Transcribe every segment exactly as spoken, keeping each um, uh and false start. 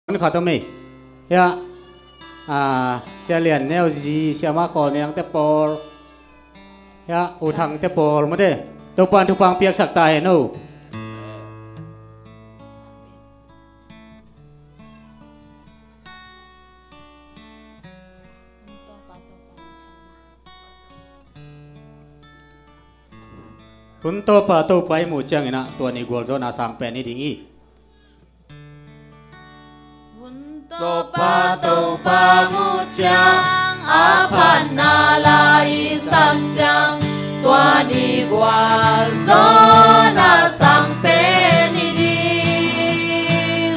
Khat om ei. Hiah, ah, Sia Lian Neu Zi, Siama Khawl Niang te pawl. Hiah, U Thang te pawl, mate. Topa'n thupha piaksak ta hen aw. Hun tawpa Topa i muh ciangin ah, tua ni gualzawhna sang pen hi ding hi. Hun tawpa Topa muh ciang, a phatna la i sak ciang, tua ni gualzawhna sang pen hi ding.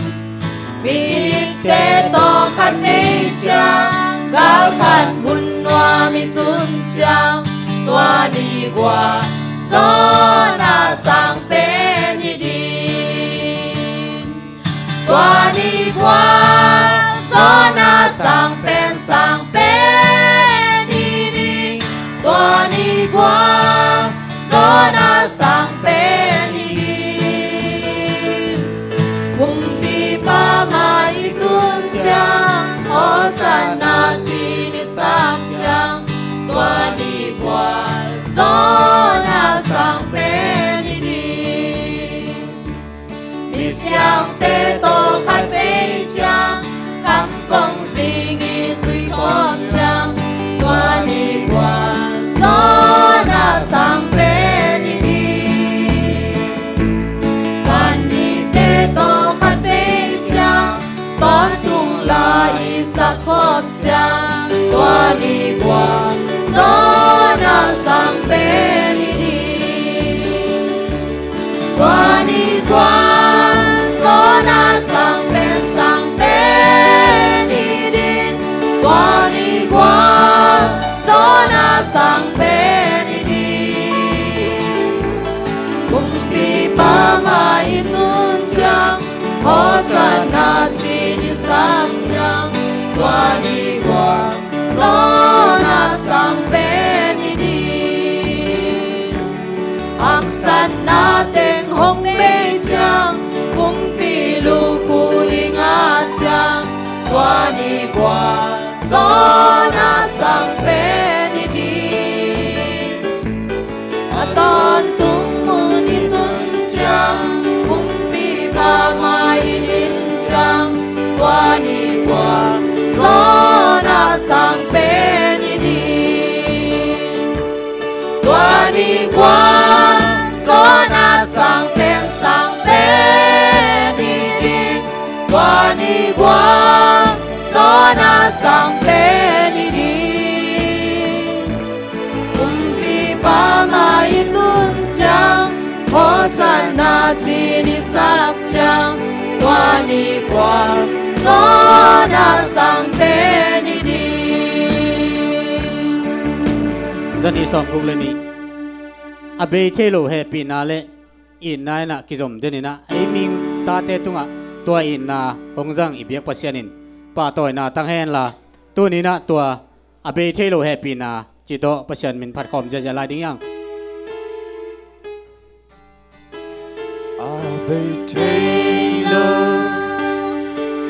Midikte tawh khat vei ciang, galkhat mun nuam i tun ciang, tua ni gualzawhna sang pen hi ding. Tua ni gualzawhna sang pen, sang pen hi ding. Tua ni gualzawhna sang pen hi ding. Kumpipa mai i tun ciang, Hosanna ci-in i sak ciang, tua ni gualzawhna sang pen hi ding. Misiamte tawh khat vei ciang, khamkong zing i zui khawm ciang, tua ni gualzawhna sang pen hi ding. Vanmite tawh khat vei ciang, tawntung la i sak khawm ciang, tua ni gualzawhna sang pen hi ding. Tua ni gualzawhna sang pen, sang pen hi ding. Tua ni gualzawhna sang pen hi ding. Kumpipa mai i tun ciang, Hosanna ci-in i sak ciang, tua ni gualzawhna sang pen hi ding. Haksatna teng hong bei ciang, kumpi lukhu i ngah ciang, tua ni gualzawhna sang pen hi ding. A tawntung mun i tun ciang, kumpipa mai i ding ciang, tua ni gualzawhna sang pen hi ding. Tua ni gualzawhna sang pen, sang pen hi ding. Tua ni gualzawhna sang pen hi ding. Kumpipa mai i tun ciang, Hosanna ci-in i sak ciang, tua ni gualzawhna sang pen hi ding. Zan i sawm guk le nih. A bei thei lo hehpihna le itna in ah kizom den in ah, ei mihing tate tungah tua itna hong zang i biak Pasian in pahtawina tang hen la, tuni in ah tua a bei thei lo hehpihna cih tawh Pasian min phat khawm ziahziah lai ding hi hang. A bei thei lo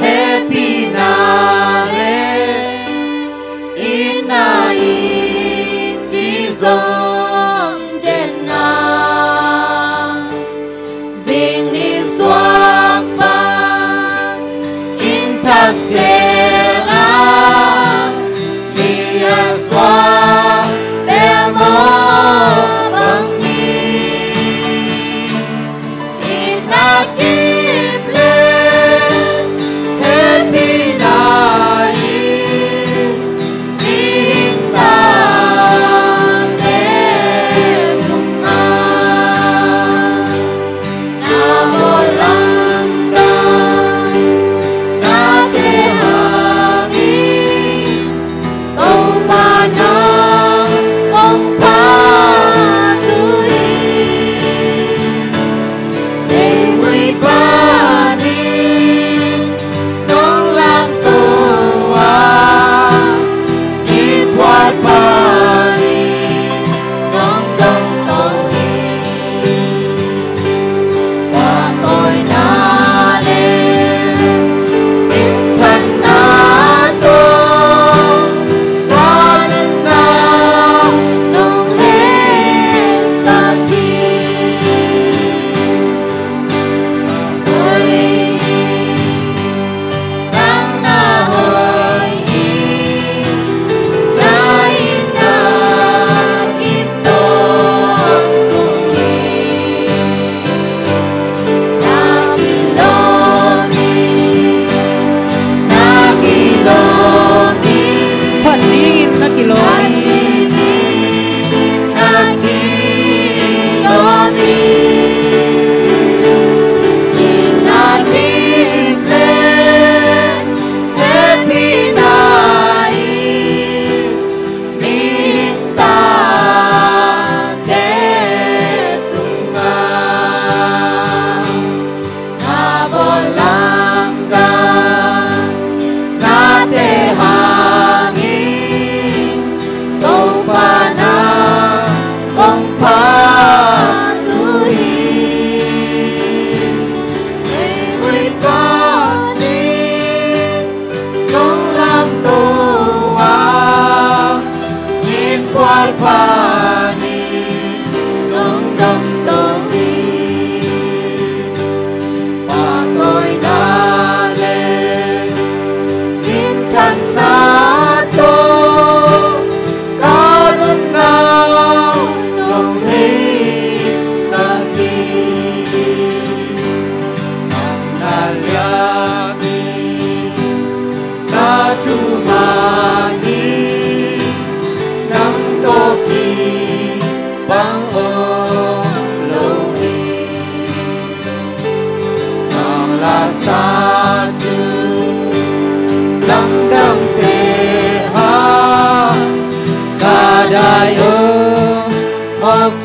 hehpihna le itna in kizom den a, zing ni suak pan inn thak zel a, mi a suak bel mawk bang hi. Itna kip le hehpihna in, mihing tate tungah na bawl lamdang, nate a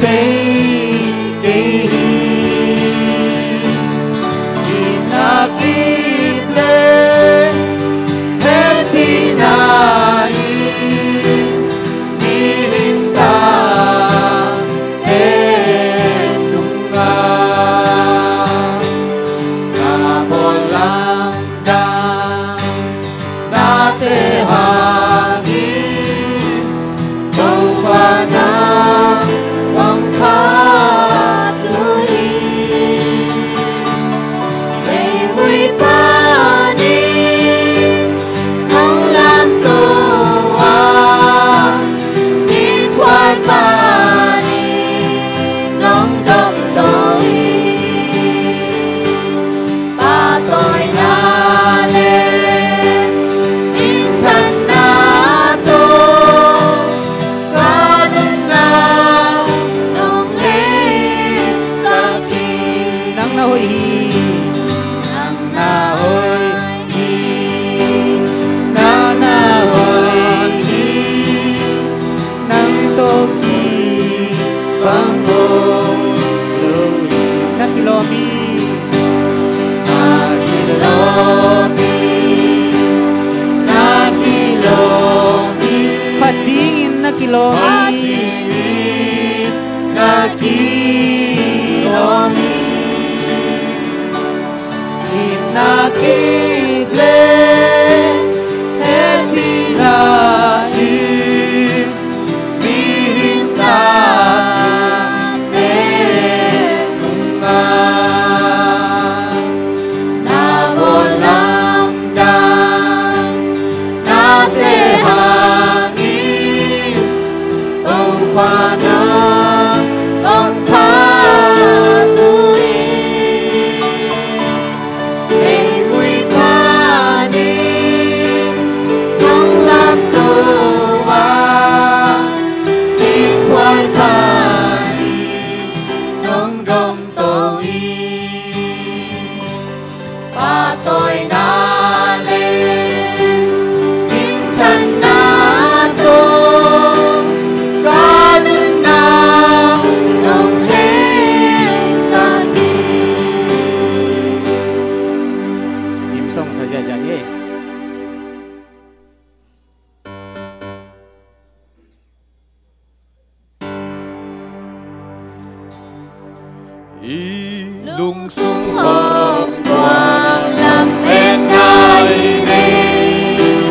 thei kei hi. Hihna kip le hehpihna in mihing tate tungah na bawl lamdang nate hangin Topa nang hong phat uh hi. Leivui panin hong lamto a, innkuan panin hong domto hi. Pahtawina le minthanna tawh ka nunna nong heisak hi. Nang na hoih hi. Nang na hoih hi. Nang na hoih hi. Nang tawh kibang om lo hi. Na kilawm hi. Na kilawm hi. Na kilawm hi. Phat dingin na kilawm hi. Phat dingin na kilawm hi. Hihna kip le hehpihna in mihing tate tungah na bawl lamdang nate hangin Topa nang hong phat uh hi. Leivui panin hong lamto a, innkuan panin hong domto hi. Pahtawina le minthanna tawh ka nunna nong heisak hi. Hymn song sa ziahziah ni ei. I lungsung hong kuang lametna i nei,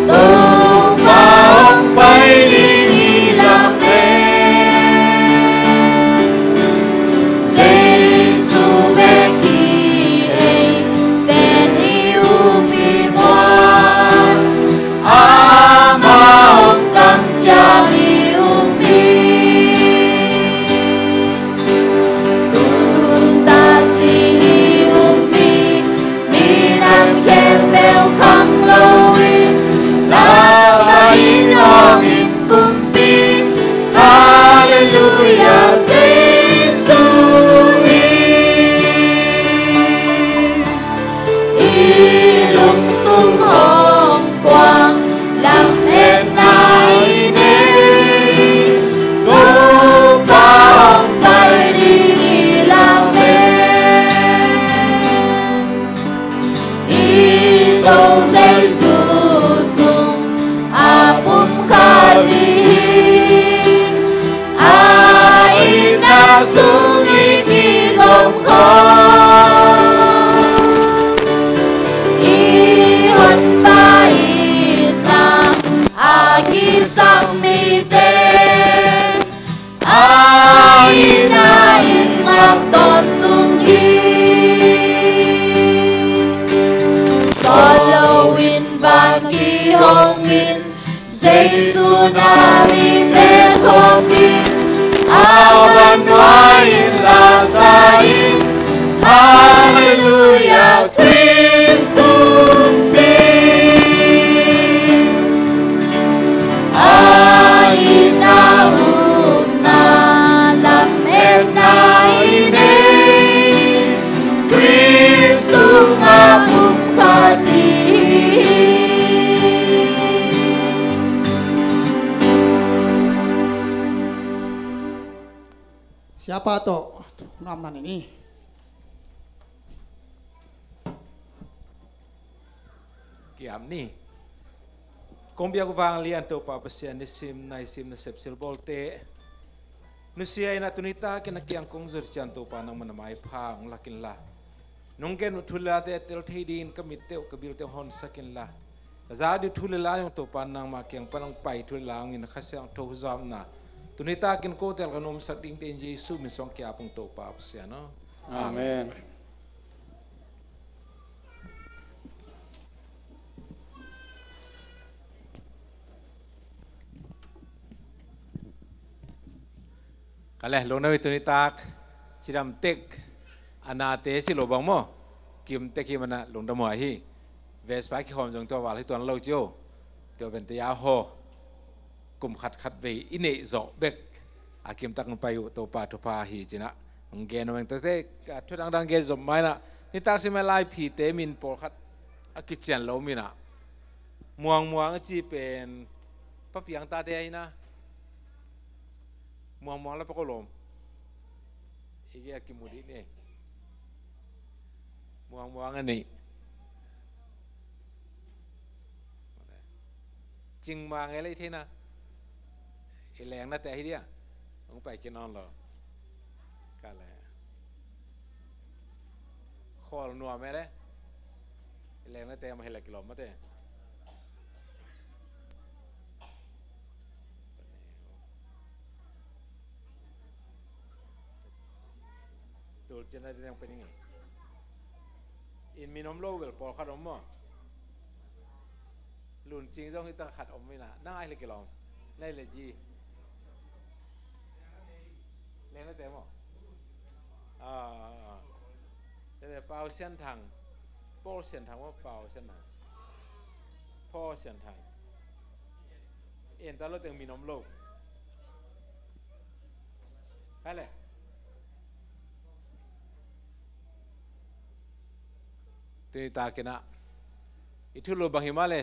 Topa hong pai ding i lamen. Jesu bek hi eite'n i up i muan, amah hong kamciam i um hi. Tun hun tak ciang i um hi. Minam khempeuh khang loin, la sa in, hong in kumpi. Halleluiah, Jesu hi. I lungsung hong kuang lametna i nei, Topa hong pai ding i lamen. I Topa Jesu sung a pumkhat i hi. A itna sung i kigawmkhawm, i Honpa itna a kisam mite, a itna in ngak tawntung hi. Sawl loin van kihong in, Jesu na mite khawm ding, a vannuai in la sa in. Halleluiah, Khrist kumpi. A itna upna lametna i nei, Khrist sungah pumkhat i hi. Pa tawh nam na ni ni. Kiam ni. Kong biak uh vanglian Topa Pasian, nisim naisim nasep silbawlte nusia in a, tuni takin a kiang kong zut ciang Topa nangmah na maipha hong lak inla, nong gen uh thu le late tel thei dingin ka mitte uh ka bilte uh hong honsak inla, ka za ding thu le la zong Topa nangmah kiang pan hong pai, thu le la hong in, Kha Siangtho huzapna tuni takin kote ka nuamsak dingte in Jesu min suang ki-ap ung Topa Pasian aw. Amen. Amen. Ka le, lungdam hi tuni tak, cidam tek, a nate ci lo bang maw, kim tek hi mana lungdam huai hi. Vespa kikhawm zong tua val hi tuan lo cio, tua bente ya haw, kum khat khat vei i neih zawh bek a kim tak hong pai uh Topa thupha hi ci-in ah hong gen uh eng. Tate a thu dangdang gen zom mai-in ah, nitak sim a laiphite min pawlkhat a kician lo min ah, Muangmuang a ci pen Pa Piang tate ahi na. Muangmuang la Pa Ko Lawm. I gel kimu dih ni. Muangmuang a nih. Cingmang e le i theihna. I lengnate ahi dia. Hong pai kei nawn lo. Ka le. Khawl nuam e le. I lengnate mah hi le kilawm mate. Tul cina ding pen ing. In min om lo bel pawlkhat om maw. Lun Cing zong hi ta khat om ina. Nang ai le kilawm. Nai le ji. Leng le te maw. Ah, ah, ah. Te te Pau Sian Thang. Paul Sian Thang maw, Pau Sian Thang. Paul Sian Thang. En ta lo teng min om lo. Hai le. Tuni takin ah i thulu bang hi mah le,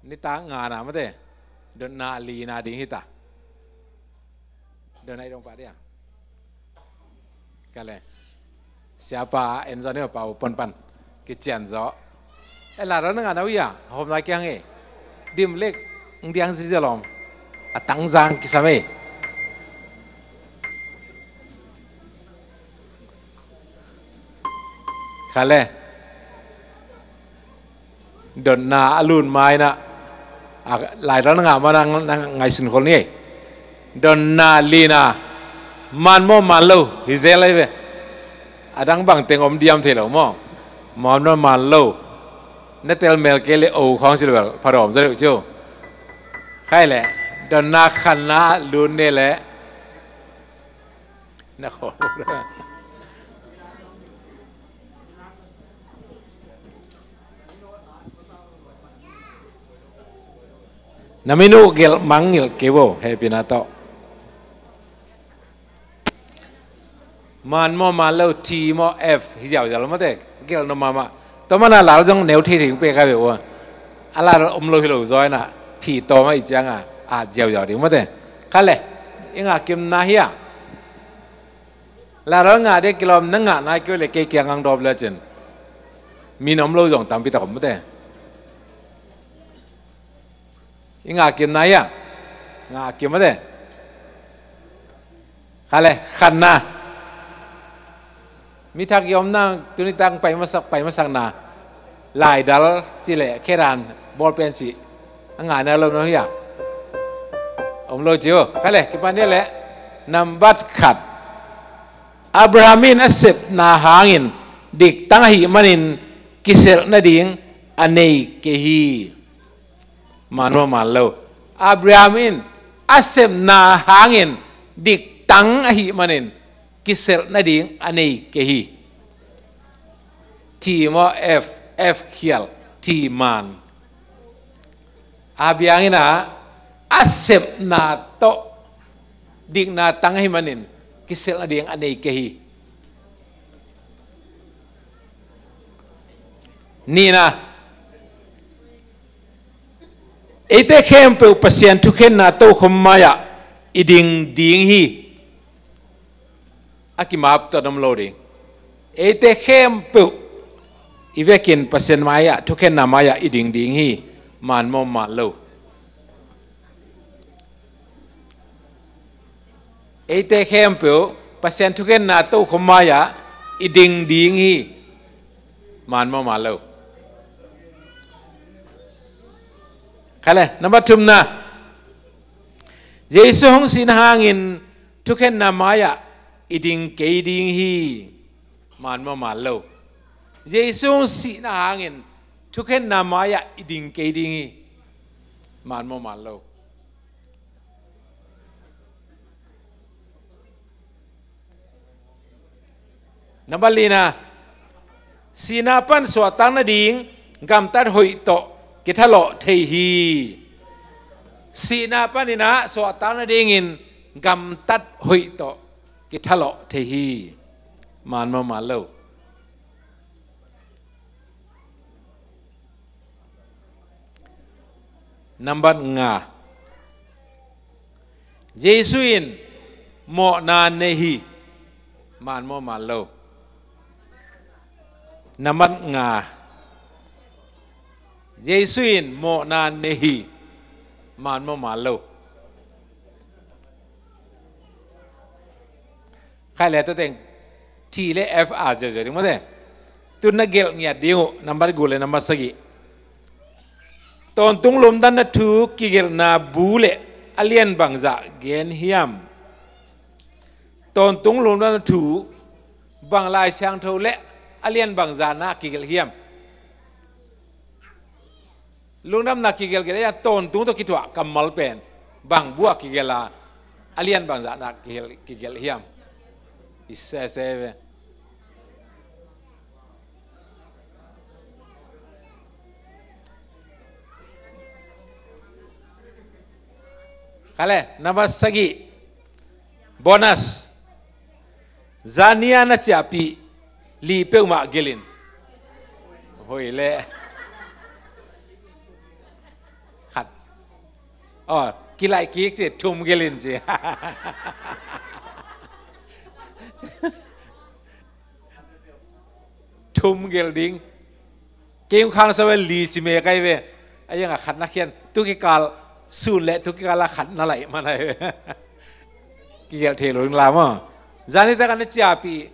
nitak ngana mate, dotna lina ding hita. Dotna i dong pah dia. Ka le. Siapa en zaw ni, Pau Pon Pan. Kician zaw. E la dotna ngana uh ia, hom lai kiang e. Dim lek, ng diang zizi lom. A tang zang kisam e. Ka le. Dotna a lun mai na. A lai dotna ngah ma nang, nang ngaihsun khol ni. Dotna lina. Man maw man lo. Hi zel lai ve. A dang bang teng om diam thei lo maw. Man maw man lo. Na tel mel kei le o khawng sil bel. Pha dawm za deuh ciu. Khai le. Dotna khanna lun ne le. Na khawng. Na min uh gelh mangngilh kei vo, hehpihna tawh. Man maw man lo, T maw F, hi ziauziau lo mate, gelh nop mahmah. Tua mana lal zong neu thei thei pek a ve ua. A lal om lo hi lo zaw ina, phi tawm a i cianga, a ziauziau ding mate. Ka le, i ngah kimna hi a. Laral ngah dek kilawm na ngah nai kei le kei kiang ang dawp le cin. Min om lo zong tampi tak om mate. I ngah kim nai a. Ngah kim mate. Ka le, khanna. Mi thak i omna, tuni tak pai masak, pai masakna. Laidal, ci le, khedan, bawlpen ci. A ngah na lo no hia. Om lo ci o. Ka le, kipan dia le. Nambat khat. Abraham in a sepna hangin diktang ahih manin kiselh nading a nei kei hi. Man maw man lo. Abraham in a sepna hangin diktang ahih manin kiselh nading a nei kei hi. T maw F, F khial, T man. A biangin a, a sepna tawh dikna tang ahih manin kiselh nading a nei kei hi. Nihna, eite khempeuh Pasian thukhenna tokhom mai-ah i ding ding hi. a kimap tawh om lo ding. Eite khempeuh i vekin Pasian mai-ah, thukhenna mai-ah i ding ding hi. Maan maw, maan lo? Eite khempeuh Pasian thukhenna tokhom mai-ah i ding ding hi. Maan maw, maan lo? Kha le, nambat thumna, Jesu hong sihna hangin thukhenna mai-ah i ding kei ding hi. Maan maw, maan lo? Jesu hong sihna hangin thukhenna mai-ah i ding kei ding hi. Maan maw, maan lo? Nambat lina, sihna pan suahtak nading gamtat hoih tawh kithalawh thei hi. Sihna panin ah suahtak nadingin gamtat hoih tawh kithalawh thei hi. Maan maw, maan lo? Nambat nga, Jesu in mawhna nei hi. Maan maw, maan lo? Nambat nga, Jesu in mawhna nei hi. Maan maw, maan lo? Khai le, tua teng T le F a ziauziau ding maw te. Tu na gelh ngiat ding uh, nambat guk le nambat sagih. Tawntung lungdamna thu kigelhna bu le a lian bangzah gen hiam? Tawntung lungdamna thu bang Lai Siangtho le a lian bangzah na kigelh hiam? Lungdamna kigelhgelh a, tawntung tawh kithuah kammal pen bang bu-ah kigelh a, a lian bangzah na kigelh, kigelh hiam? I sese ve. Kha le, nambat sagih. Bonus. Zani-a na ciahpih li peuhmah gelh in. Hoih le. Khat. Aw, kilaih kik ci, thum gelh in ci. Thum gelh ding. Kei hong khang sa ve, li ci me kai ve. A iang a khat na khian, tu kikal sun le tu kikal a khat na laih man ai ve. Kigelh thei lo ding la maw. Zani tak a na ciahpih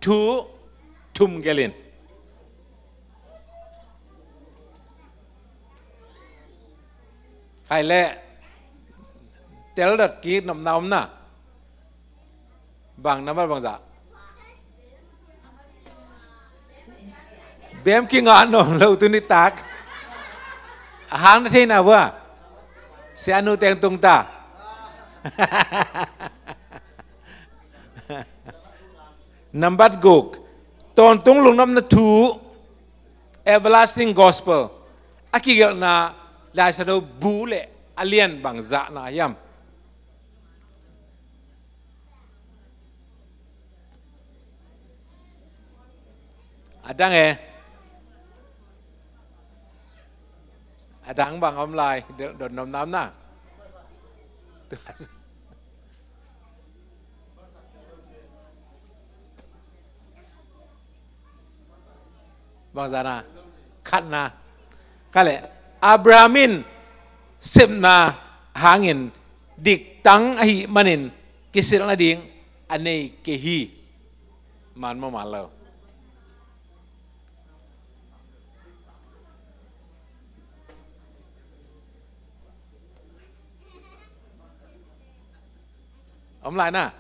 thu thum gelh in. Khai le, tel dot kik nopna om na. Bang, nambat bangzah? Bem kingah nawn lo tu nitak. A hang na theihna vua. Sianu teng tung ta. Nambat guk. Tawntung lungdamna thu, everlasting gospel, a kigelhna Lai Siangtho bu le a lian bangzah na hiam? A dang e. A dang bang om lai, dot nopna om na. Bangzah na? Khatna. Kha le, Abraham in sepna hangin diktang ahih manin kisilh nading a nei kei hi. Maan maw, maan lo? Om lai na.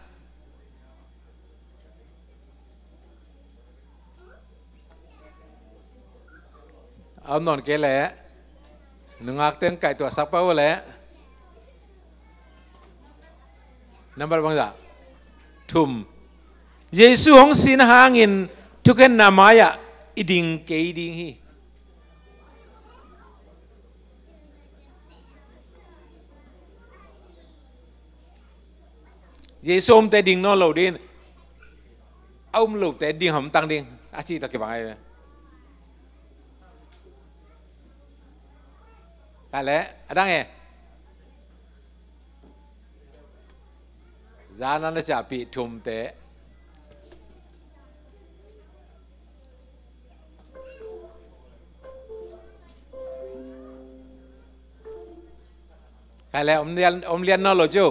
A om nawn kei leh nungak teng kaihtuahsak pah uh leh. Nambat bangzah? Thum. Jesu hong sihna hangin thukhenna mai-ah i ding kei ding hi. Jesu omte ding nawn lo ding, a um lote ding hamtang ding a cih tawh kibang ahi ve. Kha le, a dang e. Zan a na ciahpih thumte, Khai le om lian, om lian nawn lo ciu.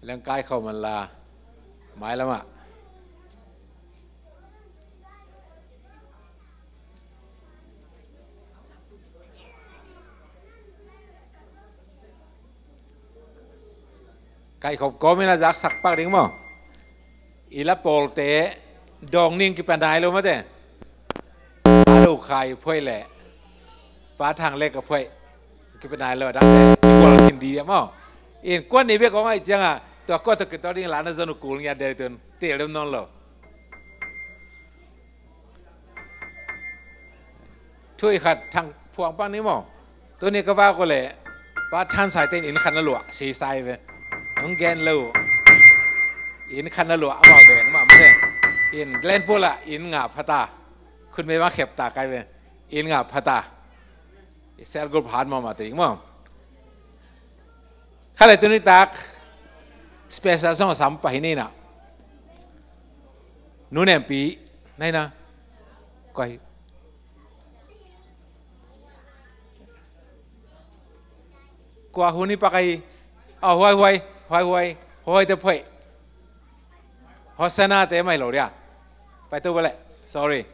Leng kai khawm man la, mailamah. Kaikhop kawmin a zaksak pak ding maw? I la pawlte dawng ning kipa nai lo mate. Pa Lo Khai phuai le Pa Thang Lek a phuai kipa nai lo, a dangte i bual khin di dia maw? In kuan ni bek kong ai cianga tua kuat tuk kitawk ding la na zon uh kul ngiat deu tun tel dem nawn lo. Thu i khat thang phuang pang ni maw? Tuni ka vak uh le Pa Than Sai te in inn khat na luah si sai ve. Hong gen lo. Inn khat na luah amau ben mah mate. In Glenpool ah inn nga phata. Khut me ma khep ta kai ve. Inn nga phata. I cell group hat mawh mah te ding maw? Kha le tuni tak special song a sam pah hi ni na. Nu Nempi nai na. Koi. Kua hun hi pak ahi. A huai huai, huai huai, huai te phuai. Hosanna te mai lo dia. Pai tu bale. Sorry.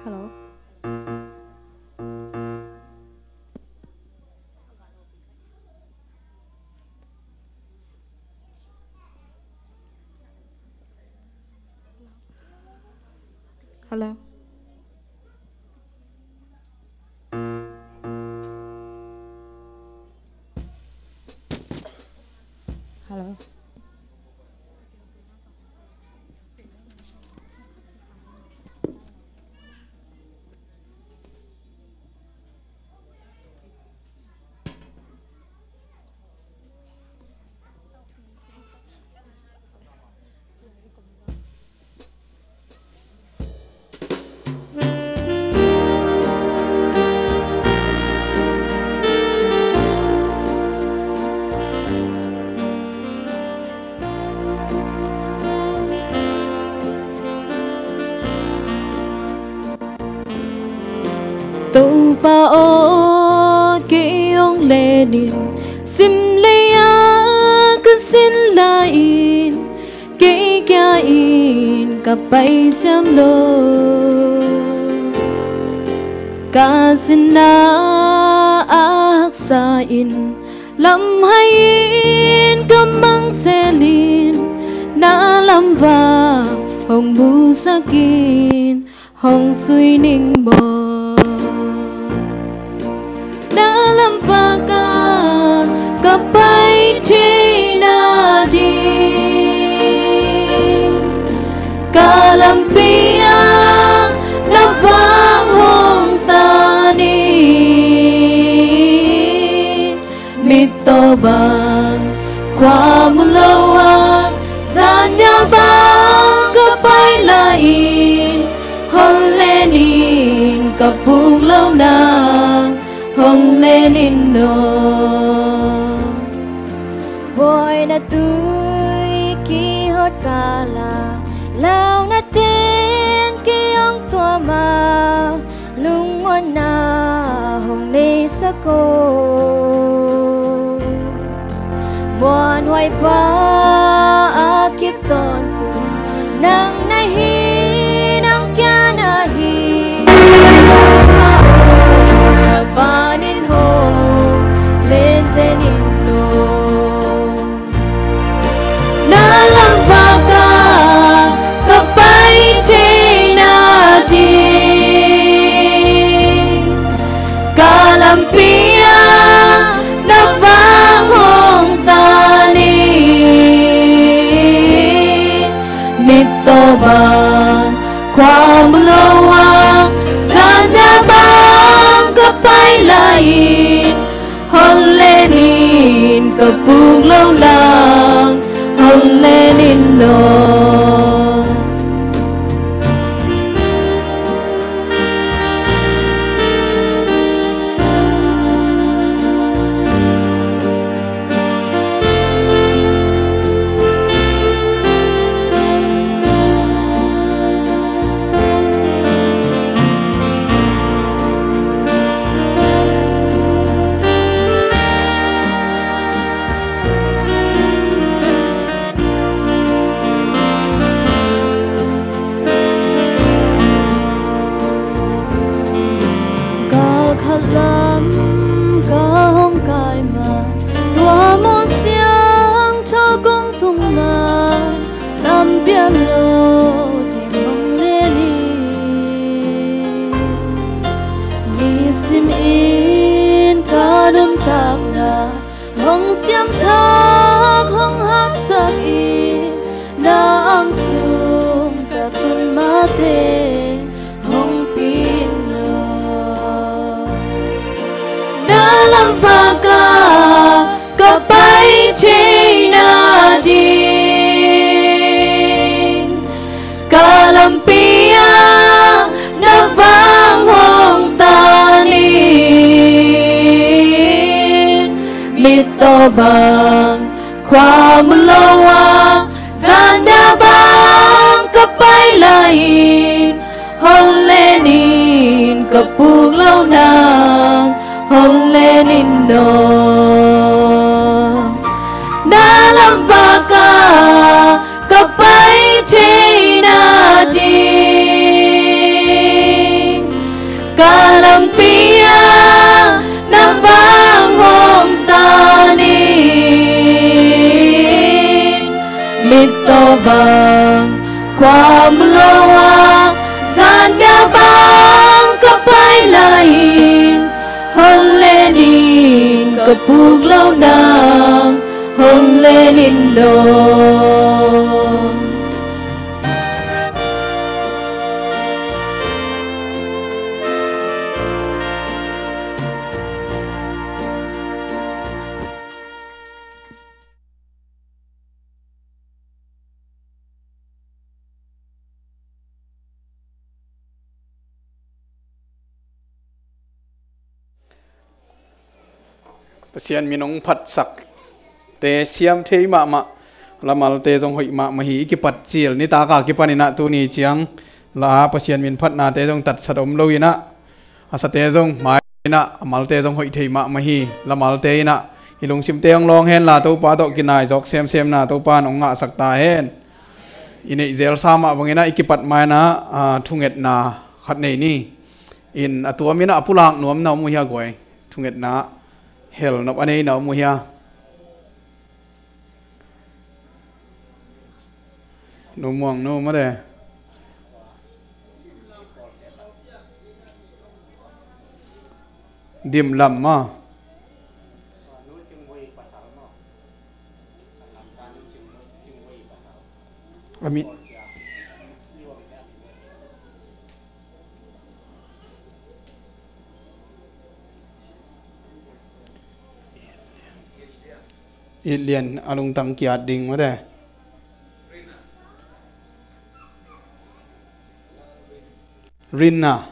Hello. Hello. Hello. Topa aw, kei hong lenin sim lei-a ka sin lai-in, kei kia-in ka pai siam lo. Ka sinna a haksa-in lamhai-in ka mangselin, na lamvang hong musakin hong sui ning maw. Na lamvaka ka pai theina ding, ka lampi-a na vang hong tan in. Mittaw bang khua mu lo-a, zannial bang ka pai lai-in, hong lenin ka puk lo nang, hong lenin aw. Buaina tui kihot kala, launa ten kei hong tuam a, lungmuanna hong neisak aw. Muanhuai pa a kip tawntung nang na hi, nang kia na hi. Na panin hong lenten in aw. Na lamvaka Khuam lo a zanda bang ka pai lai in, hon lenin ka puk lo nang, hon lenin no. Ka khat lam ka hong kai ma, tua Muan Siangtho kong tung ma, lam pian lo ding hong lenin. Nisim in ka nuntakna hong siamthak, hong haksak in, na ang sung ka tun mateng hong pin lo. Na lam vak a ka pai theina ding, ka lampi ah na vang hong tan in. Mittaw bang khuam lo a zanda bang ka pai lai in, hon lenin ka puk lo nang, hon lenin no. Na lam vak a ka pai theina ding, ka lampi ah na vang hong tan in. Mittaw bang khuam lo a zanda bang ka pai lai in, hon lenin ka puk lo nang, hon lenin no. Pasian min hong phatsakte siam thei mahmah, lamalte zong hoih mahmah hi. I kipat cil nitak a kipanin ah tuni ciang la Pasian min phatnate zong tatsat om lo in ah, a sate zong mai in ah, a malte zong hoih thei mahmah hi. Lamalte in ah i lungsimte hong lawng hen la, Topa tawh kinai zawk semsemna Topa in hong ngahsak ta hen. I neih zelsa mah bangin ah i kipat ma in ah, a, thungetna khat nei ni. In a tuam in ah a pulak nuam na om uh hia guai? Thungetna hel nop a nei na om uh hia? Nu Muang nu mate. Dim lam ma. Amin. It lian a lungtang kiat ding mate. Rinna.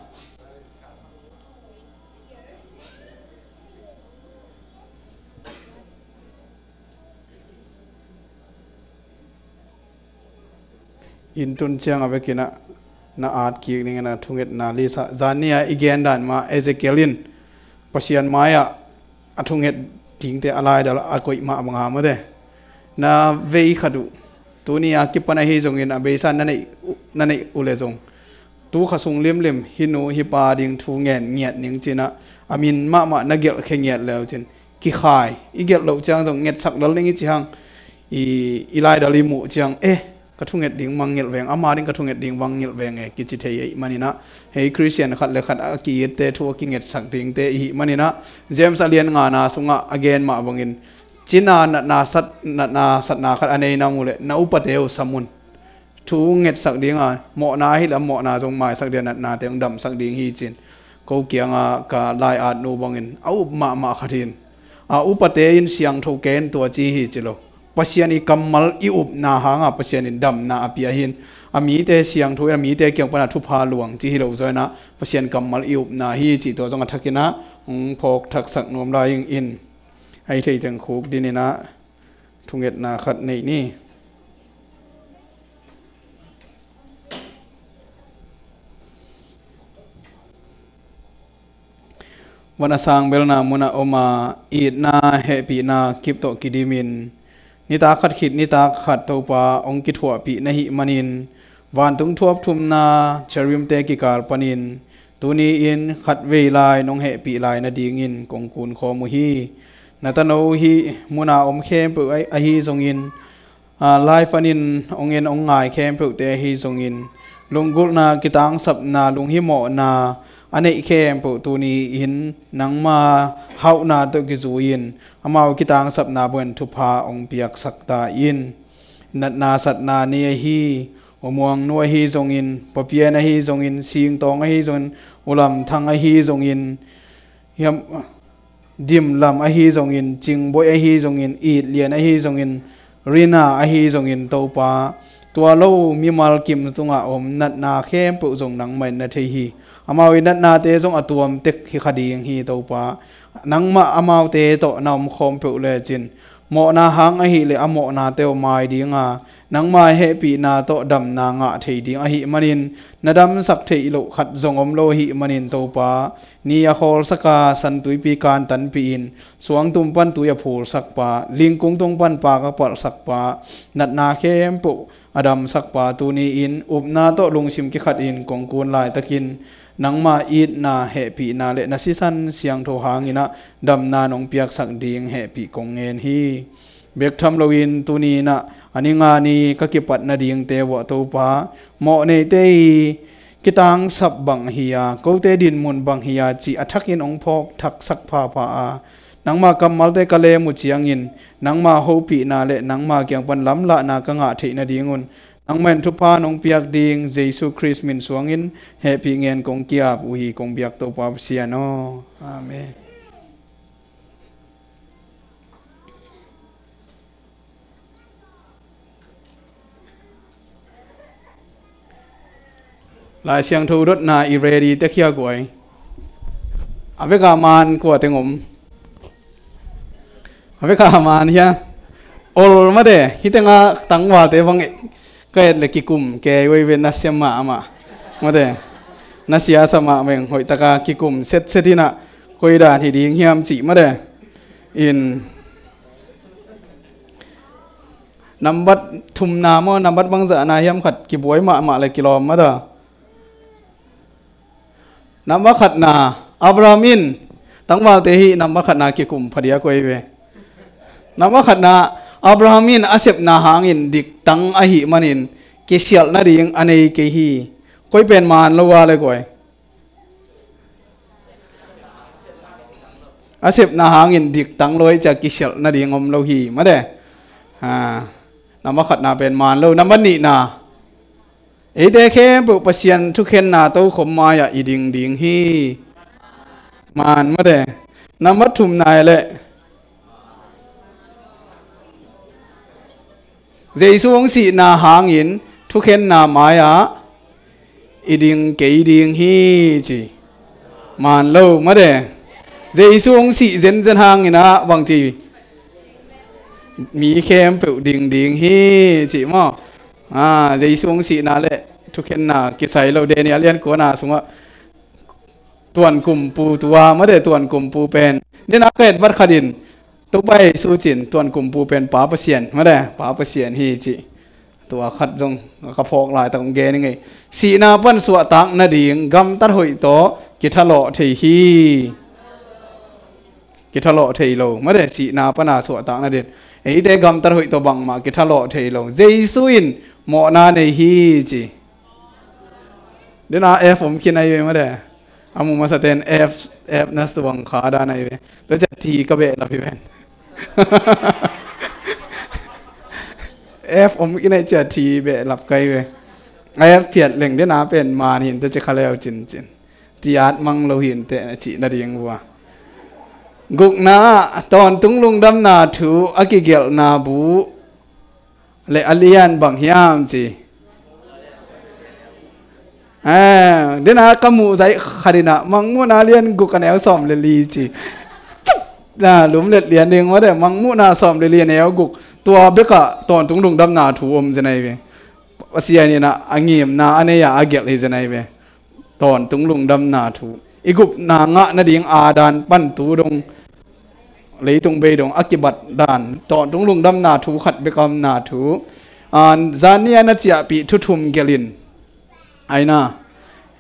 Inn tun ciang a vekin ah na at kik dingin a thungetna list ah, zan ni a i gen dan mah Ezekiel in Pasian mai-ah a thunget dingte a laidal a koih mah banga mate. Na vei khat uh tuni a kipan ahi zongin a beisa na neih uh, na neih uh le zong, tu kha sung limlim hih nu hih pa ding thu ngen ngiat ning cin ah, a min mahmah na gelhkhia ngiat le uh cin kikhai, i gelh loh ciang zong ngetsak lel ning i ci hang. I, i laidal i muh ciang, eh, ka thunget ding bang ngelh veng, ama ding ka thunget ding bang ngelh veng e, kici thei ahih manin ah, hei Khristian khat le khat a ki-itte thu a kingetsak dingte ihih manin ah, James a lian ngana sungah a gen mah bangin, cina natna sat, natna satna khat a nei na om uh leh na upate uh sam un. thu ngetsak ding a, mawhna ahi leh a mawhna zong maisak ding a, natnate hong damsak ding hi ci-in ko kiangah ka lai-at nu bangin a up mahmah khat hi in, a upate in siangtho ken tua ci hi ci lo. Pasian i kammal i upna hangah Pasian in damna a pia hi in, a mite siangtho in a mite kiang pana thupha luang ci hi lo zaw in ah, Pasian kammal i upna hi cih tua zong a thakin ah hong phawk thaksak nuam lai ing in. Ahi thei teng khuk din in ah thungetna khat nei ni. Van a sang belna munah om a, itna hehpihna kip tawh kidimin, nitak khat khit nitak khat Topa hong kithuahpih na hih manin, vantung thuap thumna cherubimte kikal panin tuni-in khatvei lai nong hehpih lai nadingin kong kunkhawm uh hi. Na tano hih muna om khempeuh ahi, ahi zongin, a, live panin hong en hong ngai khempeuhte ahi zongin, lunggulhna, kitangsapna, lunghimawhna a neih khempeuh tuni-in nangma hauhna tawh kizui-in amau kitangsapna bangin thupha hong piaksak ta in. Natna satna ni ahi, U Muang nu ahi zongin, Pa Pian ahi zongin, Sing Tawng ahi zongin, U Lam Thang ahi zongin, hiam, Dim Lam ahi zongin, Cing Boih ahi zongin, It Lian ahi zongin, Rina ahi zongin, Topa, tua lo mimal kim tungah om natna khempeuh zong nangmah in na thei hi. Amau i natnate zong a tuam tek hi kha ding hi, Topa. Nangmah amaute tawh na om khawm peuh lecin, mawhna hang ahih leh a mawhnate aw mai ding a, nangma hehpihna tawh damna ngah thei ding ahih manin, na damsak theih loh khat zong om lo ahih manin, Topa, ni a khawlsak a, San Tuipi kantanpih in, suang tung pan tui a phulsak pa, lingkung tung pan paak a palhsak pa, natna khempeuh a damsak pa, tuni-in upna tawh lungsim kikhatin kong kun laitakin, nangma itna, hehpihna le na sisan siangtho hangin ah damna nong piaksak ding hehpih kong ngen hi. Bek tham loin tuni-in ah a ni nga ni ka kipat nadingte uah, Topa, mawhneite i kitangsap bang hi a, kote dinmun bang hi a cih a thakin hong phawk thaksak phapha a, nangma kammalte ka lem uh ciangin nangma hopihna le nangma kiang pan lamlahna ka ngah theih nadingun nangmah in thupha nong piak ding Jesu Khrist min suangin hehpih ngen kong ki-ap uh hi, kong biak Topa Pasian aw. Amen. Lai Siangtho dotna i ready tek hia guai? A veka man kua teng om? A veka man hia? Ol mate, hih tenga tangvalte bang ka et le kikum kei uai ve, nasia mahmah. Mate, nasia sa mah meng, hoihtaka kikum setset in ah koi dan hi ding hiam cih mate. In nambat thumna maw, nambat bangzahna hiam khat kibuai mahmah le kilawm mata. Nambat khatna, Abraham in, tangvalte hih nambat khatna kikum phadia koi ve. Nambat khatna, Abraham in a sepna hangin diktang ahih manin kisialh nading a nei kei hi. Koi pen man lo a le guai? A sepna hangin diktang lo ahih ciang kisialh nading om lo hi mate. Ha. Nambat khatna pen man lo. Nambat nihna, eite khempeuh Pasian thukhenna tokhom mai-ah i ding ding hi. Man mate. Nambat thumna e le, Jesu hong sihna hangin thukhenna mai-ah i ding kei ding hi ci. Man lo mate. Jesu hong sih zenzen hangin ah bang ci? Mi khempeuh ding ding hi ci maw? Ah, Jesu hong sihna le thukhenna kisai lo. Daniel lian kuana sungah tuankumpu tua mate, tuankumpu pen. Dena ka et vat khat in Topa Jesu cin tuankumpu pen Pa Pasian mate, Pa Pasian hi ci. Tua khat zong ka phawk laitak hong gen i ngei. Sihna pan suahtak nading gamtat hoih tawh kithalawh thei hi. Kithalawh thei lo mate, sihna pana suahtak nading. Eite gamtat hoih tawh bangmah kithalawh thei lo. Jesu in mawhna nei hi ci. Dena F om khin ahi ve mate. A mu masaten F, F na suang kha dan ahi ve. Tua ciang ti ka beh lap hi ven. F om kinei cia thi beh lap kai ve. A F phiat leng dena pen man hin te ci kha leu cincin. Ti at mang lo hin te na cih nading vua. Gukna ah tawntung lungdamna thu a kigelhna bu le a lian bang hiam ci. Eh, dena ka muh zaih khatinah Mangmuhna lian guk a neu sawm le li ci. Na lum let lian ding mah de, Mangmuhna sawm le li a neu guk. Tua bekah tawntung lungdamna thu om zenai ve. Pasian inah a ngimna a nei a a gelh hi zenai ve. Tawntung lungdamna thu. I gupna ngah nading a dan pan tu dong leitung bei dong a kibat dan. Tawntung lungdamna thu khat bekah omna thu. Ah, zan ni a na ciahpih thu thum gelh in. Aina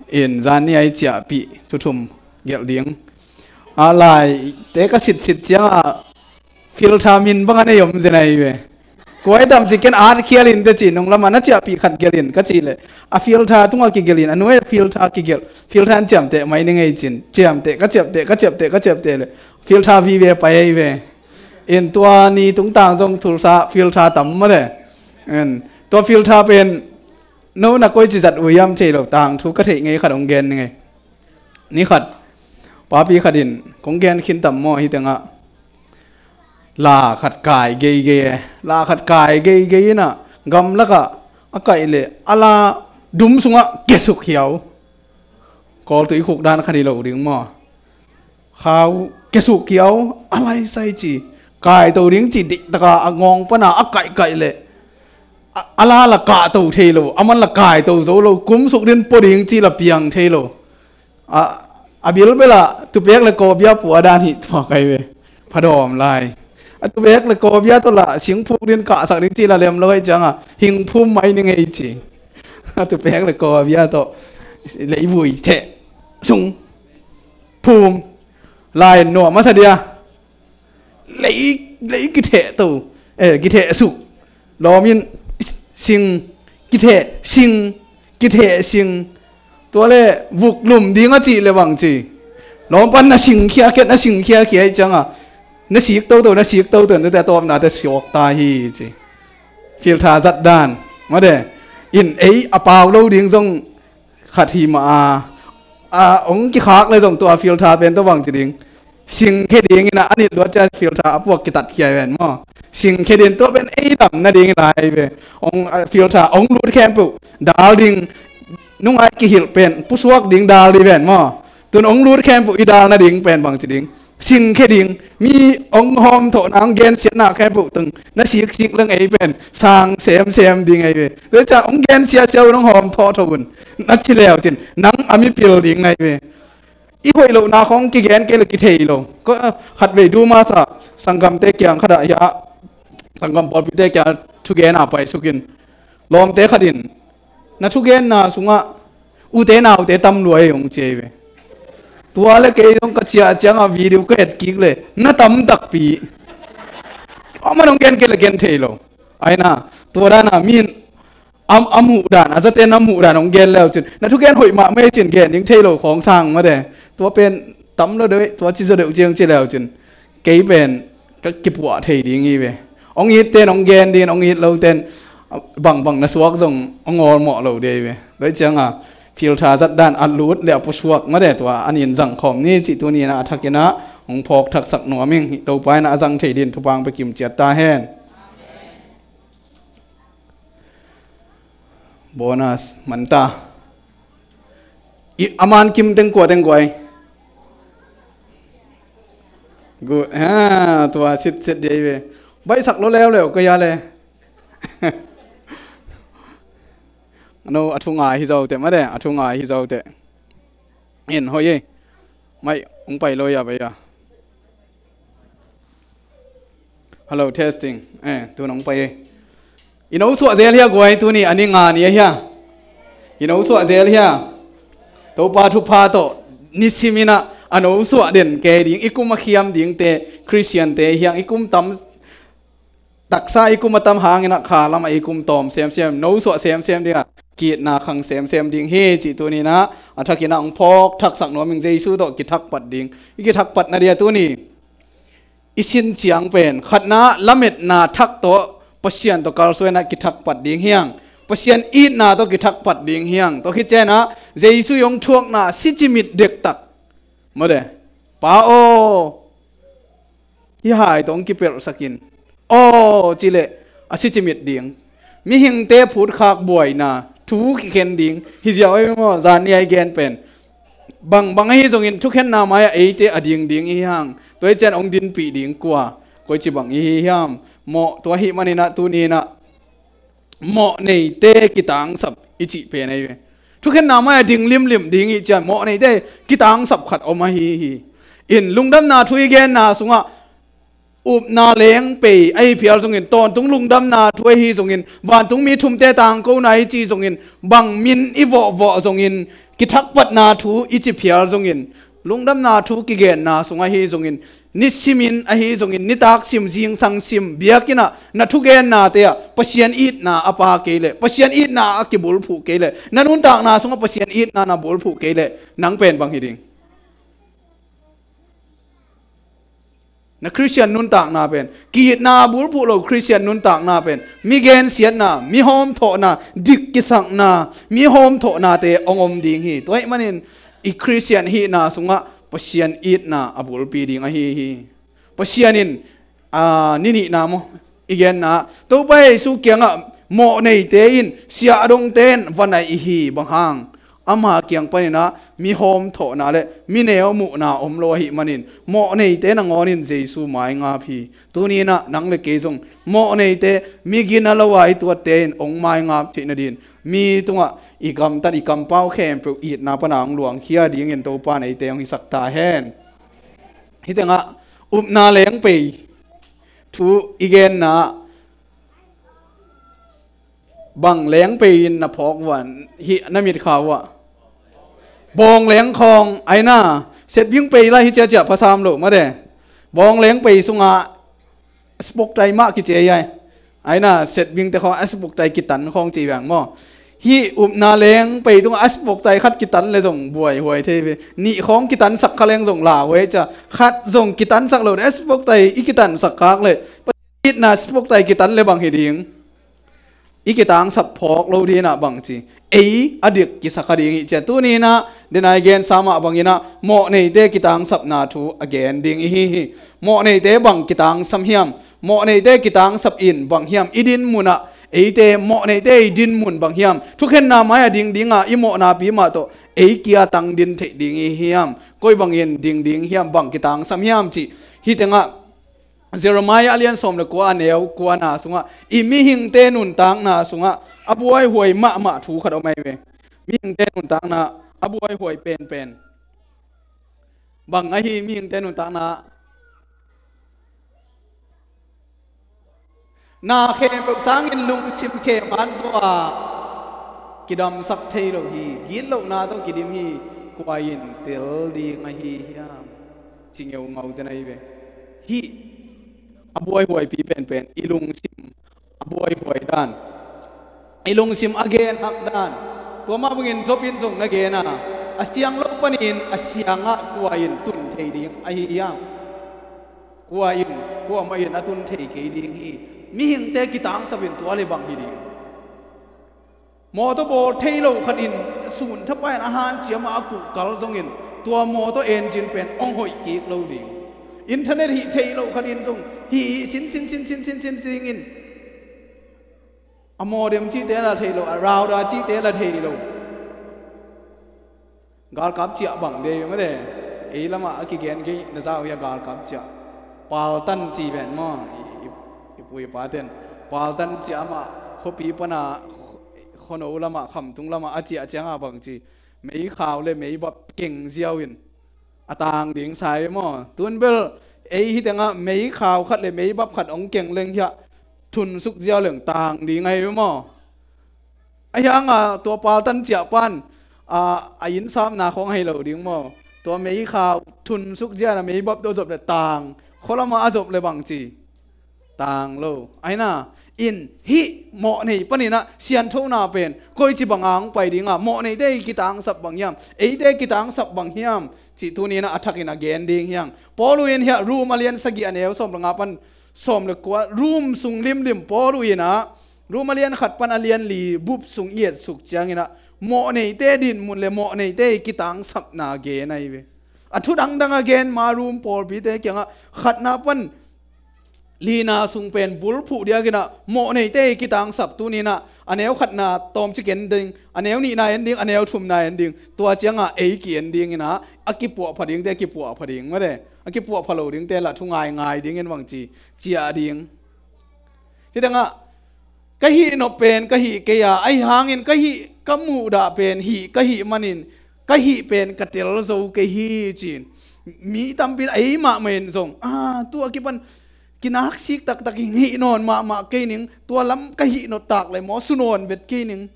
in zan ni a i ciahpih thu thum gelh ding. A lai te ka sitsit ciangah filter min bang a nei om zenai ve. Kuai tam ci ken at khial in te ci nung lamah na ciahpih khat gelh in ka cih leh. A filter tungah kigelh in a nuai a filter kigelh. Filter an ciamteh mai ni ngei cin. Ciamteh ka ciapteh ka ciapteh ka ciapteh le. Filter vive pai ei ve. In tua ni tungtang zong thulsa filter tam mah de. In tua filter pen no na koi ci zat uh hiam thei lo tangthu ka theih ngei khat hong gen ni ngei. Ni khat papi khat in kong gen khin tam maw hi tengah. La khat kai geigei e. La khat kai geigei inah gamlakah a kaih leh a la dum sungah kesuk hiau. Kawl tu i khuk dan khat hi lo ding maw. Khau kesuk hiau a laisai ci. Kaito ding ci diktaka a ngawng pana a kaihkaih leh a, a la la kahto thei lo. A man la kaito zo lo. Kumsuk din pua ding ci la piang thei lo. A, a bilbela tupek le kawbia pua dan hi tua kai ve. Phadawm lai. A tupek le kawbia tawh la singphuk din kahsak ding ci la lem lo hei cianga hingphum mai ni ngei ci. A tupek le kawbia tawh leivui theh sung phum lai nuam masa dia. Lei, lei kitheh to, eh, kitheh suk. Lawm in sing, kitheh sing, kitheh sing. Tua le vuk lum ding a cih le bang ci. Lawm pan na sing khiakhia, na sing khiakhia i cianga na sik toto, na sik toto, na te tawpna te siawk ta hi ci. Filter zat dan mah de. In ei a pau lo ding zong khat hi mah a, a hong kikhak le zong tua filter pen tua bang ci ding. Sing khe ding inah a nit luat cia filter a puak kitat khia ven maw. Sing khe ding tua pen ei dam nading lai ve. Hong, a, filter hong lut khempeuh dal ding. Nungai kihilh pen pusuak ding dal ding ven maw. Tun hong lut khempeuh i dal nading pen bang ci ding. Sing khe ding, mi hong hawm thawhna hong gensiatna khempeuh tung na siksik leng ei pen sang semsem ding ei ve. Tua ciah hong gensiasia un hong hawm thawhtho un na ci leu cin nang a mipil ding nai ve. I hoih lohna khong kigen kei le kithei lo. Khatvei duma sa sanggamte kiang khatah hiah sanggam pawlpite kiang thugena paisukin lawmte khatin na thugenna sungah ute naute tam lua ei hong ci ei ve. Tua le kei zong ka ciah ciangah video ka et kik le na tam takpi. Amah hong gen kei le gen thei lo. Aina tua dana min a, a muh dan a zaten a muh dan hong gen leu cin na thugen hoih mahmah ei cin gen ding thei lo khawng sang mate. Tua pen tam lo deuh tua ci zaw deuh ciang ci leu cin kei pen ka kipuah thei ding hi ve. Hong it ten hong gen ding, hong it lo ten bangbang na suak zong hong awlmawh lo ding hi ve. Tua hi cianga filter zat dan a lut le a pusuak mate tua a nin zang khawm ni cih tuni inah a thakinah hong phawk thaksak nuam ing. Hih Topa inah a zang thei din thupha hong pia kim ciat ta hen. Bonus manta. I a man kim teng kua teng guai. Gu ha tua sit sit dei ve. Baihsak lo leuleu ka ya le. No a thu ngai hi zo te mate a thu ngai hi zo te. In hoih ei. Mai hong pai lo ya bai ya. Hello, testing. Eh, tu nong pai ei. I no suah zel hia guai tuni a ni nga ni a hia. I no suah zel hia. Topa thupha tawh nisiminah a no suah den kei ding i kum a khiam dingte Khristiante hiang i kum tam taksa i kum a tam hanginah kha lamah i kum tawm semsem no suah semsem dingah kitna khang semsem ding hi cih tuninah a thakinah hong phawk thaksak nuam ing. Jesu tawh kithakpat ding i kithakpat na dia tuni i sin ciang pen khatna lametna thak tawh Pasian tawh kalsuan inah kithakpat ding hi hang. Pasian itna tawh kithakpat ding hi hang. Tua khit cianah Jesu i hong thuakna sicimit dektak. Mawte. Pa aw, hih hai tawh hong kipelhsak in. Aw, cileh a sicimit ding. Mihingte phutkhak buaina thu kikhen ding hi ziau ei maw, zan ni a i gen pen. Bangbang ahi zongin thukhenna mai-ah eite a ding ding i hi hang. Tua hi cian hong dinpih ding kua, koici bang i hi hiam? Mawh, tua ahih maninah tuni inah mawhneite kitangsap i cih pen ahi ve. Thukhenna mai-ah ding limlim ding i cih cian mawhneite kitangsap khat om ahi hi. In lungdamna thu i genna sungah upna lengpei ahi phial zongin, tawntung lungdamna thu ahi zongin, vantungmi thumte tangkona i cih zongin, bang min i vawhvawh zongin, kithakpatna thu i ci phial zongin, lungdamna thu kigenna sung ahi zongin, nisimin ahi zongin, nitak sim, zingsang sim, biakinn ah na thugennate ah Pasian itna a pha kei leh, Pasian itna a kibulphuh kei leh, na nuntakna sungah Pasian itna na bulphuh kei leh, nang pen bang hi ding? Na Khristian nuntakna pen, ki-itna a bulphuh lo Khristian nuntakna pen, mi gensiatna, mi hawmthawhna, dik kisakna, mi hawmthawhnate hong om ding hi. Tua ahih manin i Khristian hihna sungah Pasian itna a bulpi ding ahi hi. Pasian in, aa, ni nihna maw, i genna, Topa Jesu kiangah mawhneite in, siahdongte in va naih hi, bang hang? Ama kiang paninah mi hawmthawhna le mi neu muhna om lo ahih manin, mawhneite nangawnin Jesu maingap hi. Tuni inah nang le kei zong mawhneite, mi gina lo a i tuatte in hong maingap theih nadin, mi tungah i gamtat, i kampau khempeuh itna pana hong luangkhia dingin Topa in eite hong hisak ta hen. Hih tengah upna lengpei thu i genna, bang lengpei in na phawk uh a, hih na mitkha uh ah? Bawng lengkhawng, aina, setbing pei lai hi ciaciah phasam lo, mawte. Bawng lengpei sungah a spoktai mah kici ei ai. Aina, setbingte khawng a spoktai kitan khawng ci veng maw. Hih upna lengpei tungah a spoktai khat kitan le zong buaihuai thei ve. Nih khawng kitansak kha leng zong lauhuai cia. Khat zong kitansak lo le a spoktai i kitansak khak le, itna spoktai kitan le bang hi ding? I kitangsap phawk lo dinah bang ci? Ei a dik kisak kha ding hi cia. Tuni inah dena i gensa mah banginah mawhneite kitangsapna thu a gen ding i hi hi. Mawhneite bang kitangsam hiam? Mawhneite kitangsap in bang hiam? I din munah, eite mawhneite i din mun bang hiam? Thukhenna mai-ah dingdinga i mawhnapi mah tawh ei kia tang din theih ding i hiam? Koi bangin dingding hiam? Bang kitangsam hiam cih hih tengah Jeremiah a lian sawm le kua, a neu kuana sungah, i mihingte nuntakna sungah a buaihuai mahmah thu khat om ahi ve. Mihingte nuntakna a buaihuai penpen. Bang ahi mihingte nuntakna? Na khempeuh sangin lungsim khem an zaw a, kidamsak thei lo hi, gitlohna tawh kidim hi, kua in tel ding ahi hiam? Ci ngeungau zen ahi ve. Hih a buaihuaipi penpen i lungsim a buaihuai dan, i lungsim a genhak dan. Tua mah bangin Job in zong na gen a, a siang lo panin a siangah kua in tun thei ding ahi hiam? Kua in, kuamah in a tun thei kei ding hi. Mihingte kitangsap in tua le bang hi ding? Mawtaw bawl thei lo khat in sun thapai in a hanciam ah a kuhkal zongin tua mawtaw engine pen hong hoih kik lo ding. Internet hih thei lo khat in zong hih, hih sin sin sin sin sin sin singin a modem cihte la thei lo, a router cihte la thei lo. Galkap ciah bang dei mate. Ei lamah a kigen kei na zau hi a, galkap ciah. Paltan ci ven maw? I, i, i pu i paten paltan ciah amah khuapi pana khuano lamah, khamtung lamah a ciah ciangah bang ci, meikhau le meibap keng ziau in a tang ding sa hi maw? Tun bel ei hih tengah meikhau khat le meibap khat hong keng leng hiah thunsuk ziau leng tang ding ahi maw? Ahi hanga tua paltan ciah pan a, a innsapna khawng ahi lo ding maw? Tua meikhau thunsuk ziau a meibap tawh zop le tang, khua lamah a zop le bang ci? Tang lo. Aina, in hih mawhnei paninah sianthona pen koici banga hong pai dinga, mawhneite i kitangsap bang hiam? Eite kitangsap bang hiam? Cih tuninah a thakin a gen ding hiang. Paul in hiah Rom a lian sagih a neu sawm le nga pan sawm le kua, Rom sung limlim Paul uh in ah, Rom a lian khat pan a lian li bup sung i etsuk ciangin ah, mawhneite dinmun le mawhneite i kitangsapna gen ahi ve. A thu dangdang a gen ma Rom pawlpite kiangah khatna pan lina sung pen bulphuh diakin ah mawhneite i kitangsap, tuni in ah a neu khatna tawmcik en ding, a neu nihna en ding, a neu thumna en ding. Tua ciangah ei ki-en dingin ah a kipuahpha dingte a kipuahpha ding, mate, a kipuahpha lo dingte lah thu ngaingai dingin bang ci, ciah ding. Hih tengah ka hih nop pen ka hih kei a, ahi hangin ka hih, ka muhdah pen hih ka hih manin ka hih pen ka tel zo kei hi, ci-in. Mi tampi, ei mahmah in zong, a, tua kipan kinaksik taktak in hih nawn mahmah kei ning, tua lam ka hih nop tak le maw, su nawn vet kei ning.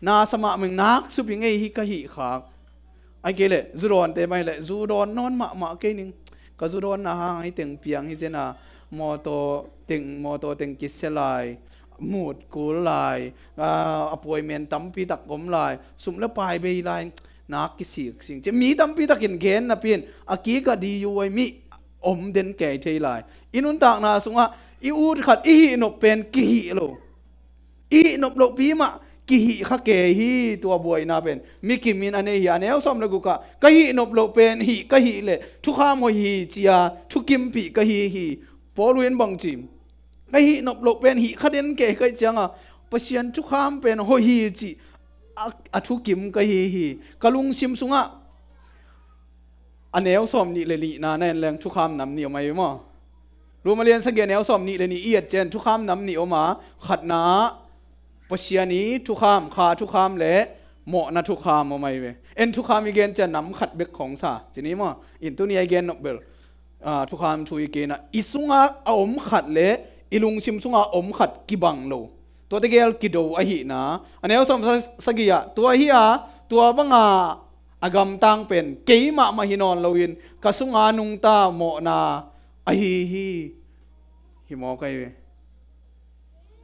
Nasa mahmah in nak sup hi ngei hi ka hih khak. Ahih kei leh zu dawnte mah hi leh zu dawn nawn mahmah kei ning. Ka zu dawnna hang ahi teng piang hi zen a, mawtaw teng, mawtaw teng kisia lai, mut kul lai, a, appointment tampi tak om lai, sum le pai bei lai, nak kisik sing. Ci mi tampi takin gen napi in a kik a di uh ahi mi om den kei thei lai. I nuntakna sungah i ut khat, i hih nop pen kihih lo, i hih nop lohpi mah kihih kha kei hi. Tua buaina pen mi kim in a nei hi. A neu sawm le guk ah ka hih nop loh pen hih ka hih leh thukham hoih hi, ci-a thukimpih ka hi hi. Paul in bang ci, ka hih nop loh pen hih kha den kei ka hih ciangah Pasian thukham pen hoih hi, ci a, a thukim ka hi hi. Ka lungsim sungah, a neu sawm nih le nihna na en leng thukham nam nih om ahi ve maw? Rom a lian sagih a neu sawm nih le nih i et ciang thukham nam nih om a, khatna ah Pasian i thukham, kha thukham le mawhna thukham om ahi ve. En thukham i gen ciang nam khat bek khawng sa, ci ni maw? In tuni a i gen nop bel, a, thukham thu i gen a, i sungah a om khat le i lungsim sungah a om khat kibang lo. Tuate gel kido ahihna. A neu sawm sagih ah, tua hi a, tua banga a gamtang pen keimah mah hi nawn loin ka sunga nungta mawhna ahi hi. Hi mawk ahi ve.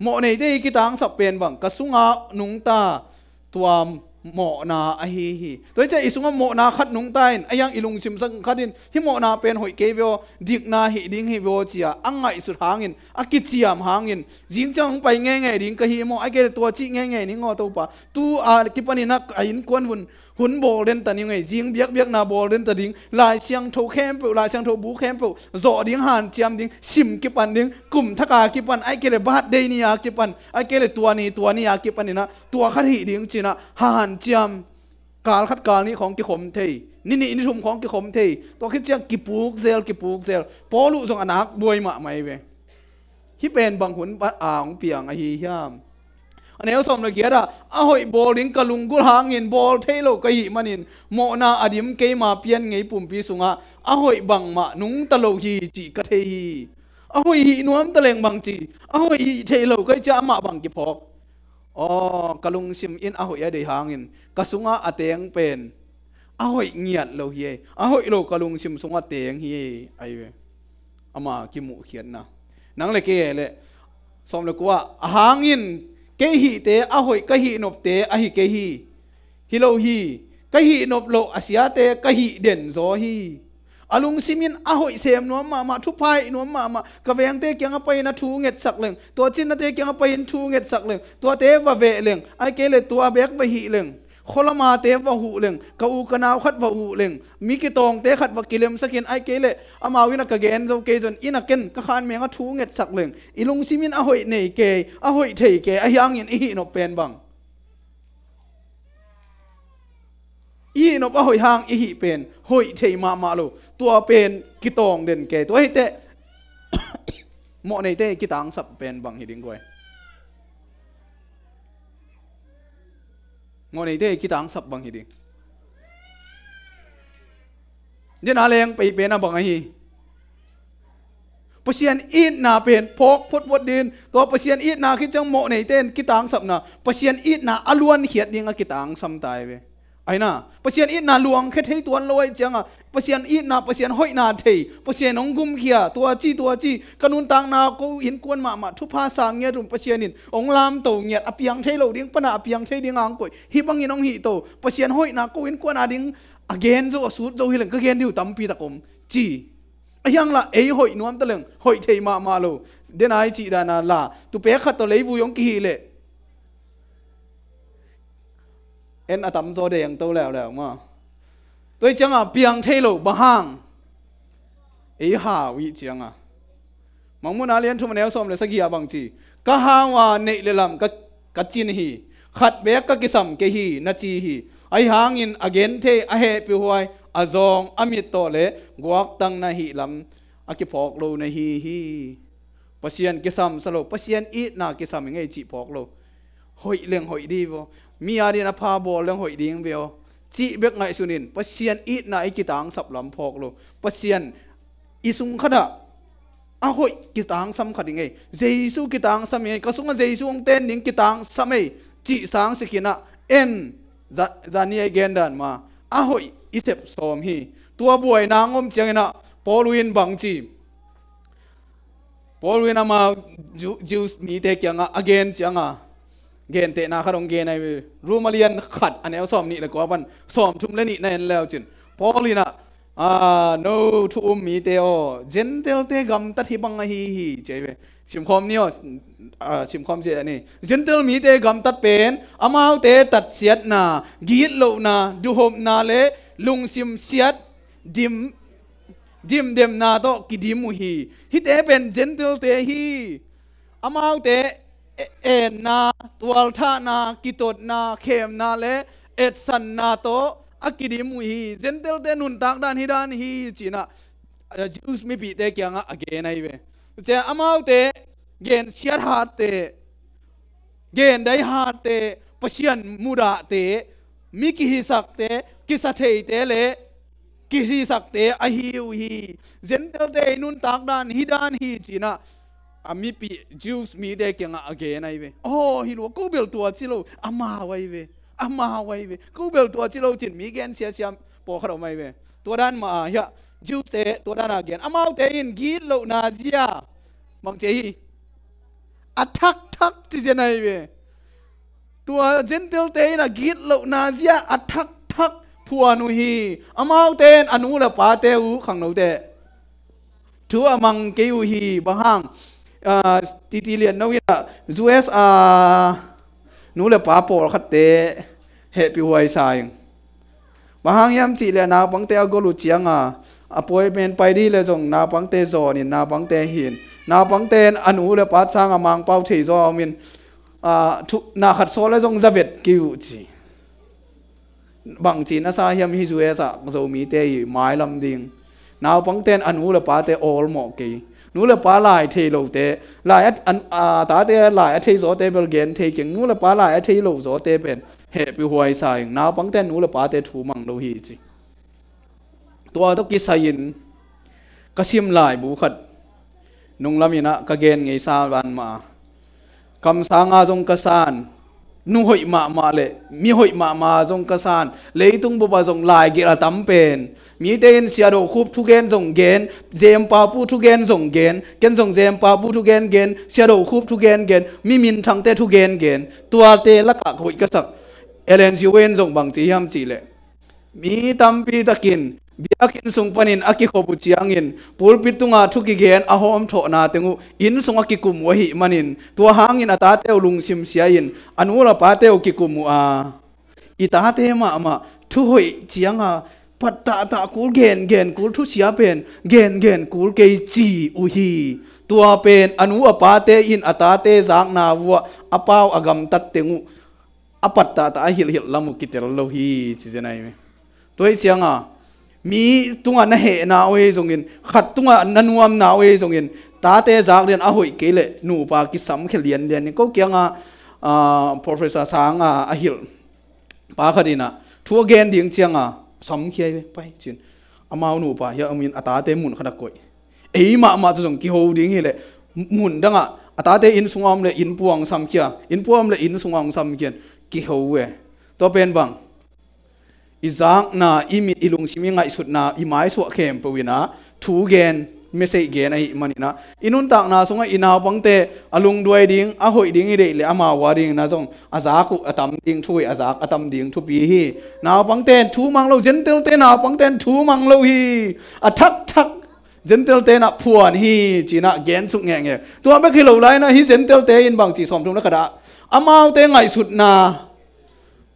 Mawhneite i kitangsap pen bang ka sunga nungta tua mawhna ahi hi. Tua hi ciah i sungah mawhna khat nungta in, a hiang i lungsim sang khat in, hih mawhna pen hoih kei ve aw, dikna hih ding hi ve aw, ci-a a ngaihsut hangin, a kiciam hangin, zing ciang hong pai ngeingei ding ka hi maw, ahih kei leh tua cih ngeingei ning aw Topa. Tu a kipanin a innkuan hun, hun bawl den ta ning ei, zing biakbiakna bawl den ta ding, Lai Siangtho khempeuh, Lai Siangtho bu khempeuh zawh ding, hanciam ding, sim kipan ding, kum thak a kipan, ahih kei leh birthday ni a kipan, ahih kei leh tua ni, tua ni a kipanin a, tua khat hih ding ci-in a hanciam, kal khat kal nih khawng kikhom thei, ni nih ni thum khawng kikhom thei. Tua khit ciang kipuk zel, kipuk zel. Paul uh zong a nak buai mahmah hi ve. Hih pen bang hun a hong piang ahi hiam? A neu sawm le giat ah, a hoih bawl ding ka lunggulh hangin bawl thei lo ka hih manin mawhna a dim keima pian ngei pumpi sungah a hoih bangmah nungta lo hi cih ka thei hi. A hoih hih nuam ta leng bang ci, a hoih hih theih lo ka hih ciah amah bang kiphawk? Aw, ka lungsim in a hoih a deih hangin ka sungah a teng pen a hoih ngiat lo hi ei, a hoih lo ka lungsim sungah teng hi ei, ahi ve. Ama kimuhkhiatna. Nang le kei leh sawm le kua, a hangin kei hihte a hoih ka hih nopte ahi kei hi. Hi lo hi. Ka hih nop loh a siate ka hih den zaw hi. A lungsim in a hoih sem nuam mahmah, thupha hih nuam mahmah, ka vengte kiangah pai-in a thu ngetsak leng, tua cinnate kiangah pai-in thu ngetsak leng, tuate va veh leng, ahih kei leh tua beek va hih leng, khualamate va huh leng, ka u ka nau khat va huh leng, mi kitawngte khat va kilemsakin, ahih kei leh amau in a ka gen zo kei zong in a ken ka khanmeng a thu ngetsak leng, i lungsim in a hoih nei kei, a hoih thei kei, ahi hangin i hih nop pen bang? I hih nop a hoih hang i hih pen hoih thei mahmah lo. Tua pen kitawng den kei. Tua hi teh mawhneite i kitangsap pen bang hi ding guai? Mawhneite i kitangsap bang hi ding? Dena leng pei pen a bang ahi? Pasian itna pen phawk photphot ding. Tua Pasian itna khit ciang mawhneite in kitangsapna, Pasian itna a luankhiat ding a kitangsam ta hi ve. Aina, Pasian itna luangkhia thei tuan lo ahih ciangah, Pasian itna, Pasian hoihna thei, Pasian hong gumkhia, tua ci, tua ci, ka nuntakna ko innkuan mahmah, thupha sang ngiat un Pasian in hong lamto ngiat, a piang thei lo ding pana a piang thei ding a hong koih, hih bangin hong hih to, Pasian hoihna ko innkuan a ding a gen zo, a sut zo hi leng, ka gen dih uh tampi tak om, ci. A hiang lah ei hoih nuam ta leng, hoih thei mahmah lo. Denai cih dana la tupek khat tawh leivui hong kihih leh en a tamzaw deng to leuleu ma. Tua hi cianga piang thei lo, bang hang? Ei hau ih cianga. Mangmuhna lian thum a neu sawm le sagih ah bang ci? Ka hau a neih le lam ka, ka cin hi. Khat beek ka kisam kei hi, na ci hi. Ahi hangin a genthei, a hehpihhuai, a zawng, a mittaw le guaktang na hih lam a kiphawk lo na hi hi. Pasian kisam sa lo, Pasian itna kisam i ngei cih phawk lo. Hoih leng hoih ding ve aw. Mi adin a pha bawl leng hoih ding ve aw. Cih bek ngaihsun in, Pasian itna i kitangsap lam phawk lo. Pasian i sung khatah a hoih kitangsam khat i ngei. Jesu kitangsam i ngei. Ka sungah Jesu hong ten ding kitangsam ei. Cih sang sikinah en. Za-, zani a i gendan ma a hoih i sep sawm hi. Tua buaina ngom cianginah Paul in bang ci? Paul in amau Ju-, Jews mite kiangah a gen cianga, gentehna khat hong gen ahi ve. Rom a lian khat a neu sawm nih le kua pan sawm thum le nih na en leu cin, Paul inah, a, no thu um mite aw, Gentile-te gamtat hi bang ahi hi, ci ahi ve. Simkhawm ni aw, a, simkhawm ci a ni. Gentile mite gamtat pen amaute tatsiatna, gitlohna, duhopna le lungsim siat, dim dimdemna tawh kidim uh hi. Hihte pen Gentile-te hi. Amaute e-, enna, tualthahna, kitotna, khemna le etsanna tawh a kidim uh hi. Gentile-te nuntak dan hi dan hi cinah, a, Jews mipihte kiangah a gen ahi ve. Cia amaute gensiat hatte, gendai hatte, Pasian mudahte, mi kihisakte, kisatheite le kihisakte ahi uh hi. Gentile-te i nuntak dan hi dan hi cinah a mipih Jews mite kiangah a gen ahi ve. Aw, hi lua, ko bel tua ci lo, amau ahi ve. Amau ahi ve. Ko bel tua ci lo cin mi gen siasia pawlkhat om ahi ve. Tua dan mah a hiah Jews-te tua dan a gen. Amaute in gitlohna zia bang ci hi. A thakthak ci zen ahi ve. Tua Gentile-te in a gitlohna zia a thakthak phuan uh hi. Amaute in a nu le pate uh khangnote thu a mang kei uh hi. Bang hang? Ah, titi lian no in a U S a nu le pa pawlkhatte hehpihhuai sa ing. Bang hang hiam cihleh naupangte a gol uh cianga appointment pai dih le zong naupangte zawnin naupangte hin, naupangte in a nu le pa sanga Mangpau thei zaw a omin, ah, thu, na khat sawl le zong zavet kei uh ci. Bangci na sa hiam hi U S a Zomite i mailam ding? Naupangte in a nu le pate awlmawh kei. Nu le pa lai thei lote, lai a, a, a tate lai a thei zawte bel gen thei keng. Nu le pa lai a thei lo zawte pen hehpihhuai sa ing. Naupangte in nu le pate thu mang lo hi ci. Tua tawh kisai-in ka sim laibu khat nunglam inah ka gen ngeisa van mah a, kamsanga zong ka san, nu hoih mahmah le mi hoih mahmah zong ka san, leitung bup a zong laigelh a tam pen, mite in Sia Do Khup thugen zong gen, Jem Papu thugen zong gen, ken zong Jem Papu thugen gen, Sia Do Khup thugen gen, mi minthangte thugen gen, tuate lakah ka hoih ka sak. Ellen G. White in zong bang ci hiam cihleh, mi tampi takin biakinn sung panin a kikhop uh ciangin pulpit tunga thu kigen a hawmthawhna teng uh inn sung a kikum uh ahih manin, tua hangin a tate uh lungsim sia-in a nu le pate uh kikum uh a, i tate mahmah thu hoih cianga pat tahtah kul, gengen kul, thusia pen gengen kul kei ci uh hi. Tua pen a nu a pate in a tate zakna vuah a pau a gamtat teng uh a pat tahtah a hilhhilh lam uh kitel lo hi ci zen ahi ve. Tua hi cianga mi tungah na hehna uh hi zongin, khat tungah na nuamna uh hi zongin, tate zak lian a hoih kei leh nupa kisamkhia lianlian in. Ko kianga, ah, Professor Sanga a hilh pa khat inah thu a gen ding cianga samkhia hi ve pai cin. Amau nupa hiah a omin a tate mun khat a koih. Ei mahmah tawh zong kiho ding hileh mun dangah a tate inn sungah om le inn pua hong samkhia, inn pua om le inn sungah hong samkhia in kiho uh e. Tua pen bang, i zakna, i mit, i lungsim, i ngaihsutna, i maisuah khempeuh inah thu gen, message gen ahih maninah i nuntakna sungah i naupangte a lungduai ding, a hoih ding i deih leh amau a dingin a zong a zak uh a tam ding, thu hoih a zak a tam ding thupi hi. Naupangte in thu mang lo, Gentile-te naupangte in thu mang lo hi. A thakthak Gentile-te in ah phuan hi ci-in ah gensuk ngeungeu. Tua bek hi lo lai-in ah hih Gentile-te in bangci, sawmthum le khat ah amaute ngaihsutna,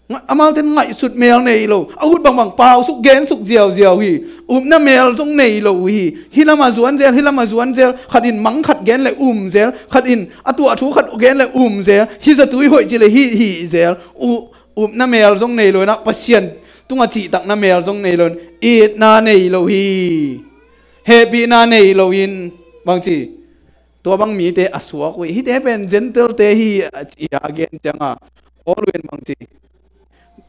nga-, amaute ngaihsut mel nei lo, a ut bangbang pausuk gensuk ziauziau hi. Upna mel zong nei lo uh hi. Hih lamah zuan zel, hih lamah zuan zel, khat in mang khat gen le um zel, khat in a tuah thu khat gen le um zel, hih zatui hoih ci le hih hih zel. U-, upna mel zong nei lo-in ah, Pasian tungah cihtakna mel zong nei lo-in, itna nei lo hi. Hehpihna nei lo-in, bangci, tua bang mite a suak uh hi. Hihte pen Gentile-te hi a ci a gen ciangin, Paul in bangci,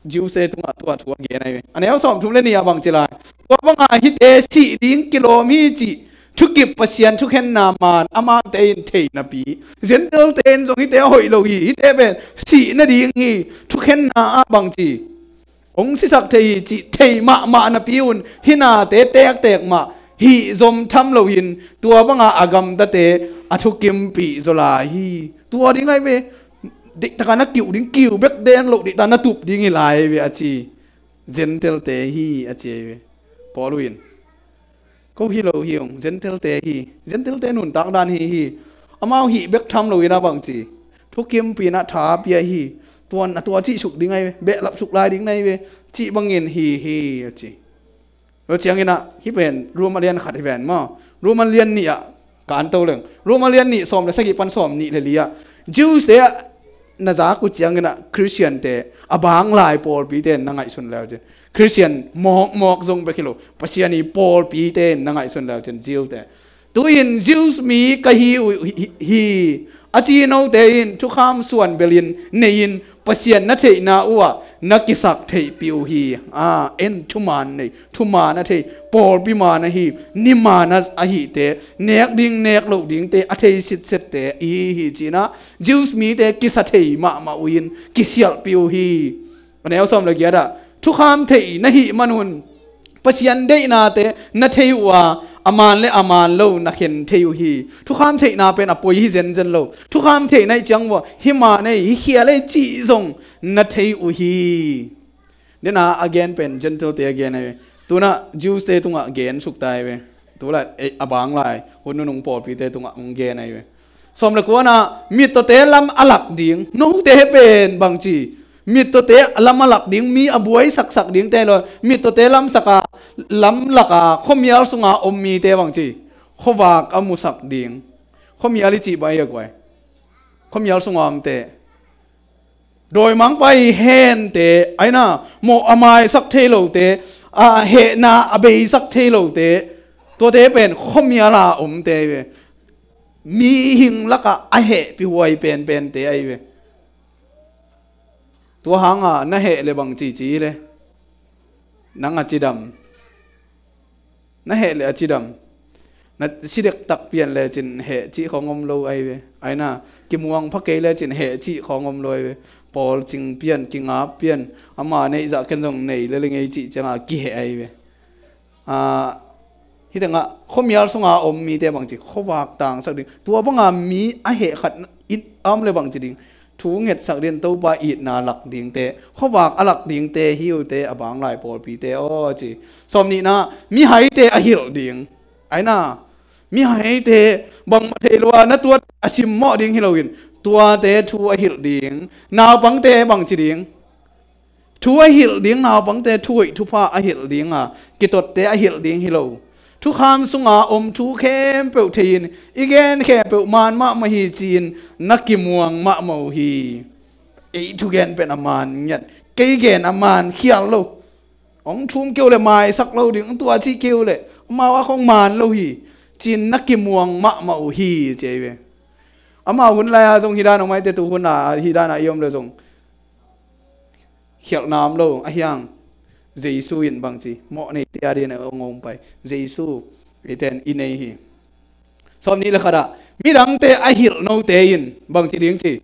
Jews-te tungah tua thu a gen ahi ve. A neu sawmthum le nih ah bangci lai, tua banga hihte sih ding kilawm hi cih thukip, Pasian thukhenna maan amaute in thei napi, Gentile-te in zong hihte a hoih lo hi, hihte pen sih nading hi, thukhenna ah bangci, hong sisak thei hi cih thei mahmah napi un, hih nate tektek mah hih zom tham lo-in, tua banga a gamtate a thukimpih zaw lai hi. Tua ding ahi ve. Diktakah na kiu ding, kiu bek deng lo, diktakah na tup ding hi lai ve a ci. Gentile-te hi a ci ahi ve, Paul in. Ko hi lo hi ung, Gentile-te hi. Gentile-te nuntak dan hi hi. Amau hih bek tham lo-in ah bangci, thukimpih in ah tha pia hi. Tuan a tua cih suk ding ahi ve, behlap suk lai ding na hi ve, cih bangin hi hi a ci. Tua ciangin ah hih pen Rom a lian khat hi ven maw. Rom a lian nih ah ka an to leng. Rom a lian nih sawm le sagih pan sawm nih le li ah, Jews-te ah na zak uh ciangin ah Christian-te, a bang lai pawlpite in na ngaihsun leu cin, Christian mawkmawk zong bek hi lo, Pasian ii pawlpite in na ngaihsun leu cin, Jews-te. Tu-in Jews mi ka hi uh hi, hi, hi a ci note in thukham suan belin nei-in, Pasian na theihna uhah na kisak theihpih uh hi. A, en thuman nei, thuman a thei, pawlpi man ahi, ni man a, ahihte, nek ding nek loh dingte a thei sitsette i hi hi ci-in ah, Jews mite kisa thei mahmah uh in kisialhpih uh hi. A neu sawm le giat ah, thukham theih na hih manun Pasian deihnate na thei uh a, a man le a man lo na khen thei uh hi. Thukham theihna pen a poi hi zenzen lo. Thukham theihna ih ciang uh a, hih man ei, hih khial ei cih zong na thei uh hi. Dena a gen pen Gentile-te a gen ahi ve. Tu-in ah Jews-te tungah gen suk ta ahi ve. Tu lai, eh, a bang lai hun nunung pawlpite tungah hong gen ahi ve. Sawm le kuana, mittawte lam a lak ding, note pen bangci, mittawte lam a lak ding, mi a buaisaksak dingte lo, mittawte lamsak a, lamlak a, khuamial sunga om mite bangci, khuavak a musak ding. Khuamial i cih bang hi a guai? Khuamial sunga omte, dawimangpa ii hente, aina, mawh a maisak thei lote, a hehna a beisak thei lote, tuate pen khuamial a omte ahi ve. Mihing lakah a hehpih huai penpente ahi ve. Tua hanga na heh le bang cici le, nang a cidam. Na heh le a cidam. Na si dektak pian lecin heh cih khawng om lo ahi ve. Aina, kimuang pha kei lecin heh cih khawng om lo ahi ve. Pawlcing pian, kingap pian, ama neih zah ken zong nei le le ngei cih cianga kiheh ahi ve. A, hih tengah khuamial sunga om mite bangci, khuavak tangsak ding. Tua banga mi a heh khat in a om le bangci ding. Thu ngetsak ding, Topa itna lak dingte, khuavak a lak dingte hi uhte, a bang lai pawlpite aw ci. Sawm nihna, mihaite a hilh ding. Aina, mihaite bangmah thei lo a na tuat a simmawh ding hi loin, tuate thu a hilh ding. Naupangte bangci ding. Thu a hilh ding, naupangte thu hoih thupha a hilh ding a, kitotte a hilh ding hi lo. Thukham sunga om thu khempeuh thei-in, i gen khempeuh man mahmah hi ci-in na kimuang mahmah uh hi. Ei thugen pen a man ngiat, kei gen a man khial lo. Hong thum kei uh le maisak lo ding, hong tua cih kei uh le amau a khong man lo hi, ci-in na kimuang mahmah uh hi ci ahi ve. Amau hun lai-a zong hih dan hong maite, tu hun a hih dan a i om le zong khialhna om lo, ahi hang Jesu in bangci, mawh neite a dingin a hong om pai. Jesu, eite in i nei hi. Sawm nih le khat ah, midangte a hilh note in bangci ding ci.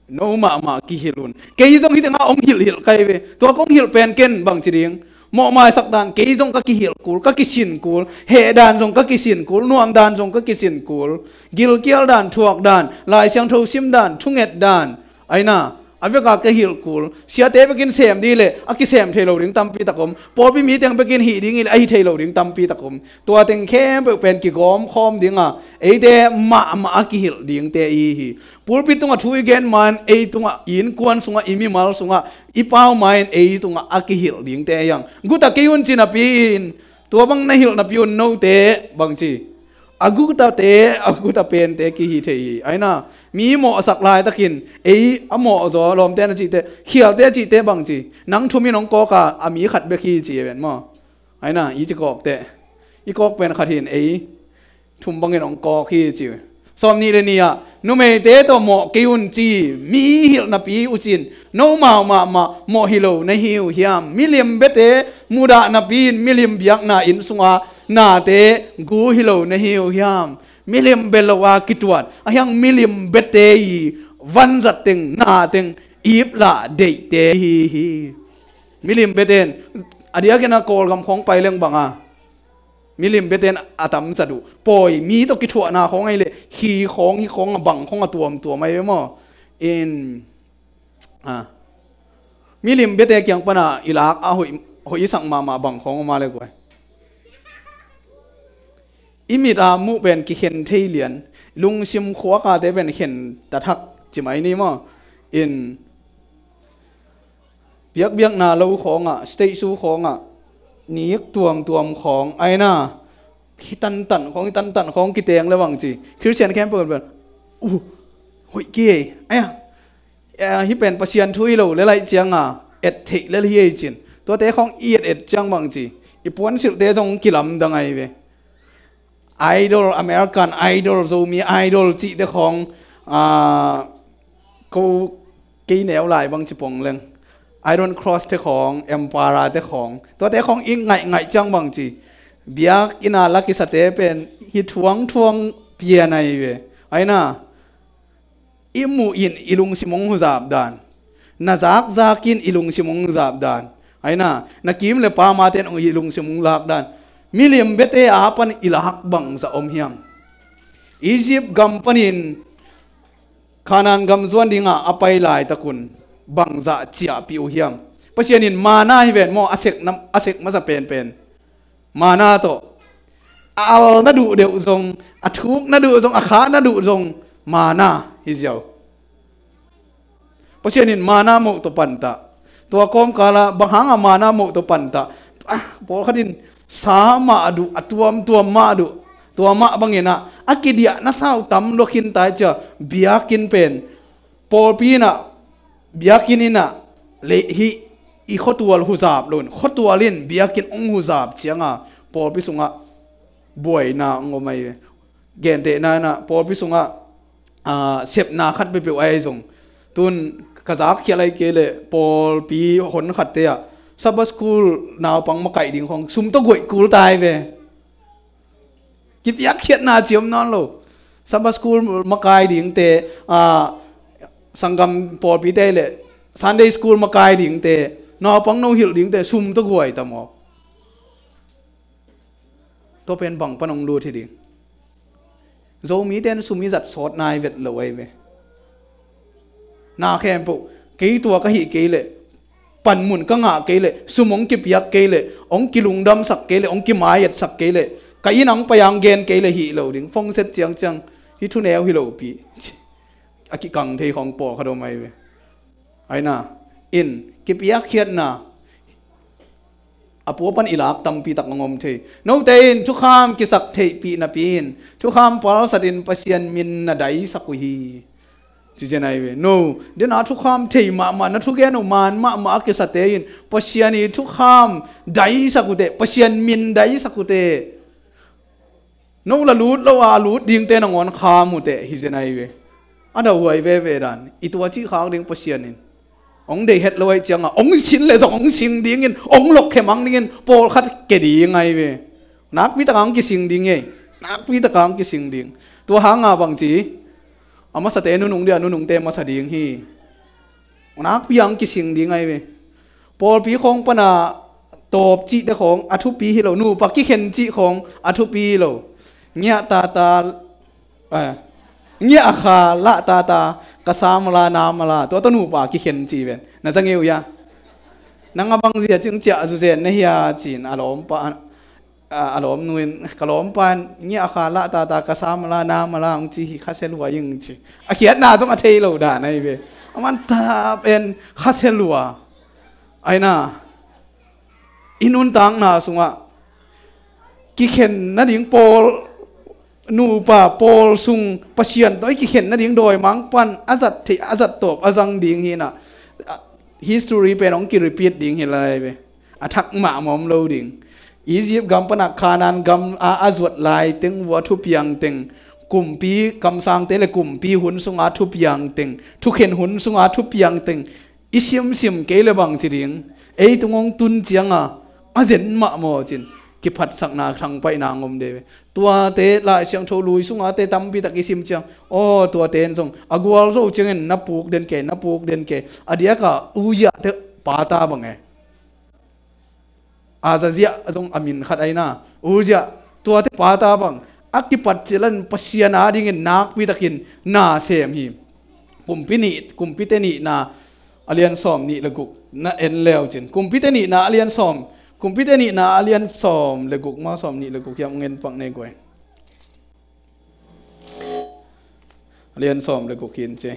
No mahmah kihilh un. Kei zong hih tengah hong hilhhilh ka hi ve. Tua kong hilh pen ken bangci ding. Mawhmaisak dan, kei zong ka kihilh kul, ka kisin kul. Heh dan zong ka kisin kul, nuam dan zong ka kisin kul. Gilkial dan, thuak dan, Lai Siangtho sim dan, thunget dan. Aina, A veka ka hilh kul. Siate bekin sem dih leh a kisem thei lo ding tampi tak om. Pawlpi mi teng bekin hih ding hileh a hi thei lo ding tampi tak om. Tua teng khempeuh pen kigawm khawm dinga eite mahmah a kihilh dingte i hi. Pulpit tungah thu i gen ma-in ei tungah, i innkuan sungah, i mimal sungah, i pau ma-in ei tungah a kihilh dingte hiang. Guta kei un ci napi-in, tua bang na hilh napi un note bangci, a gutate, a guta pente kihi thei hi. Aina, mi mawhsak laitakin ei a mawhzaw, lawmte na cihte, khialte a cihte bangci, nang thumin hong kawka a mi khat bek hi ci ven maw? Aina, i ci kawkte, i kawk pen khat hin ei thum bangin hong kawk hi ci. Sawm nih le nih ah, numeite tawh mawh kei un ci mi hilh napi uh cin, nomau mahmah mawh hi lo na hi uh hiam? Milim biate mudah napi-in milim biakna inn sunga nate gu hi lo na hi uh hiam? Milim bia lo a kituat a hiang milim biate i vanzat teng, na teng iplah deihte hi hi. Milim biate in a diakin a Kawlgam khawng pai leng banga milim biate in a tamzat uh. Pawi mi tawh kithuahna khawng ahi leh hi khawng, hi khawng a bang khawng a tuamtuam ahi ve maw? In, a, milim biate kiang pana i lak a hoih, hoih i sak mahmah bang khawng om a le guai. I mit a muh pen kikhen thei lian, lungsim khuakate pen khen tathak ci mai ni maw? In, biakbiakna lo khawngah, stage show khawngah, nik tuamtuam khawng, aina, hi tantan khawng, hi tantan khawng kiteng le bangci, Khristian khempeuh pen, uh, hoih kei, aia, eh, hi pen Pasian thu hi lo le laih cianga et theih lel hi ei cin. Tuate khawng i et et ciang bangci, i puansilhte zong kilamdang ahi ve. Idol, American Idol, Zomi Idol cihte khawng, ah, ko kei neu lai bang ci pong leng. Iron Cross te khawng, Emperor te khawng, tuate khawng i ngaih ngaih ciang bangci, biakinn a la kisate pen hi thuangthuang pian ahi ve. Aina, i muh in i lungsim hong huzap dan, na zakzak in i lungsim hong huzap dan, aina, na kim le pam a ten i lungsim hong lak dan, milim biate a pan i lak bangzah om hiam? Egypt gam panin Kanaan gam zuan dinga a pai laitakun bangzah ciahpih uh hiam? Pasian in manna hi ven maw, a sek na, a sek masa penpen. Manna tawh a al na duh deuh zong, a thuk na duh zong, a khah na duh zong, manna hi ziau. Pasian in manna moh tawh pantah. Tua kawmkala bang hanga manna moh tawh pantah? Ah, pawlkhat in sa mah duh, a tuamtuam mah duh. Tua mah banginah a kidiah na sau tam lua khin tai cia, biakinn pen pawlpi inah, biakinn inah leh hih i khuatual huzap loin, khuatual in biakinn hong huzap cianga pawlpi sungah buaina hong om ahi ve. Gentehna inah pawlpi sungah, ah, sepna khat peuhpeuh ahi zong, tun ka zakkhial ahi kei leh pawlpi hon khatte ah Sabbath school naupang makaih ding khawng sum tawh guaih kul tai ve. Kipiakkhiatna ciam nawn lo. Sabbath school makai dingte, ah, sanggam pawlpite le Sunday school makai dingte, naupang no hilh dingte sum tawh guai ta maw? Tua pen bang pan hong lut hi ding? Zomite in sum i zat sawt nai vet lo ahi ve. Na khempeuh, kei tua ka hih kei leh, panmun ka ngah kei leh, sum hong kipiak kei leh, hong kilungdamsak kei leh, hong kimaietsak kei leh, ka inn ah hong pai a hong gen kei leh hih lo ding. Phone set ciangciang, hih thuneu hi lopi a kikang thei khawng pawlkhat om ahi ve. Aina, in, kipiakkhiatna a pua pan i lak tampi tak hong om thei. Note in thukham kisak theihpih napi in thukham palsatin Pasian min na daisak uh hi. Ci cian ahi ve. No, dena thukham thei mahmah, na thugen uh man mahmah a kisate in Pasian i thukham daisak uh teh, Pasian min daisak uh teh. No la lut lo a lut dingte nangawn kham uh teh, hi zen ahi ve. A dauhuai veve dan i tua cih khak ding Pasian in hong deih het lo ahi cianga hong sin le zong hong sing dingin, hong lokkhe mang dingin pawlkhat ke ding ahi ve. Nakpi taka hong kising ding ei. Nakpi taka hong kising ding. Tua hanga bangci, a masate nunung dia nunungte masa ding hi. Nakpi a hong kising ding ahi ve. Pawlpi khawng pana tawp cihte khawng a thupi hi lo, nupa kikhen cih khawng a thupi hi lo. Ngiah tata, eh, ngiah a kha lah tata, Ka sa mala, na mala, tua tawh nupa kikhen ci ven. Na za ngei uh hia? Nang a bang zia cing ciah zuzen na hia cin a lawmpa, a, a lawmnu in, ka lawmpa in ngiah kha lah tata ka sa mala, na mala hong ci hi, khasia lua ing ci. A khiatna zong a thei lo dan ahi ve. A man tap en khasia lua. Aina, i nuntakna sungah kikhen nading pawl, nupa pawl sung Pasian tawh i kikhen nading dawimang pan a zat theih, a zat tawp a zang ding hi inah, history pen hong ki-repeat ding hi lai ve. A thak mahmah om lo ding. Egypt gam panah Canaan gam a, a zuat lai teng vua thupiang teng, kumpi kamsangte le kumpi hun sunga thupiang teng, thukhen hun sunga thupiang teng i simsim kei le bang ci ding. Ei tung hong tun cianga a zen mahmah cin kiphatsakna thangpaihna hong om de ve. Tuate Lai Siangtho lui sunga te tampi tak i sim ciang, aw, tuate in zong a gualzo ciangin na puk den kei, na puk den kei. A diaka Uzziah te pata bang e. Azaziah zong a min khat aina. Uzziah, tuate pata bang a kipat cilan Pasian adingin nakpi takin na sem hi. Kumpi nih, Kumpite nihna a lian sawm nih le guk na en leu cin. Kumpite nihna a lian sawm, Kumpite nihna a lian sawm le guk, ma sawm nih le guk hiam, ngen pak ne guai. A lian sawm le guk hin ci.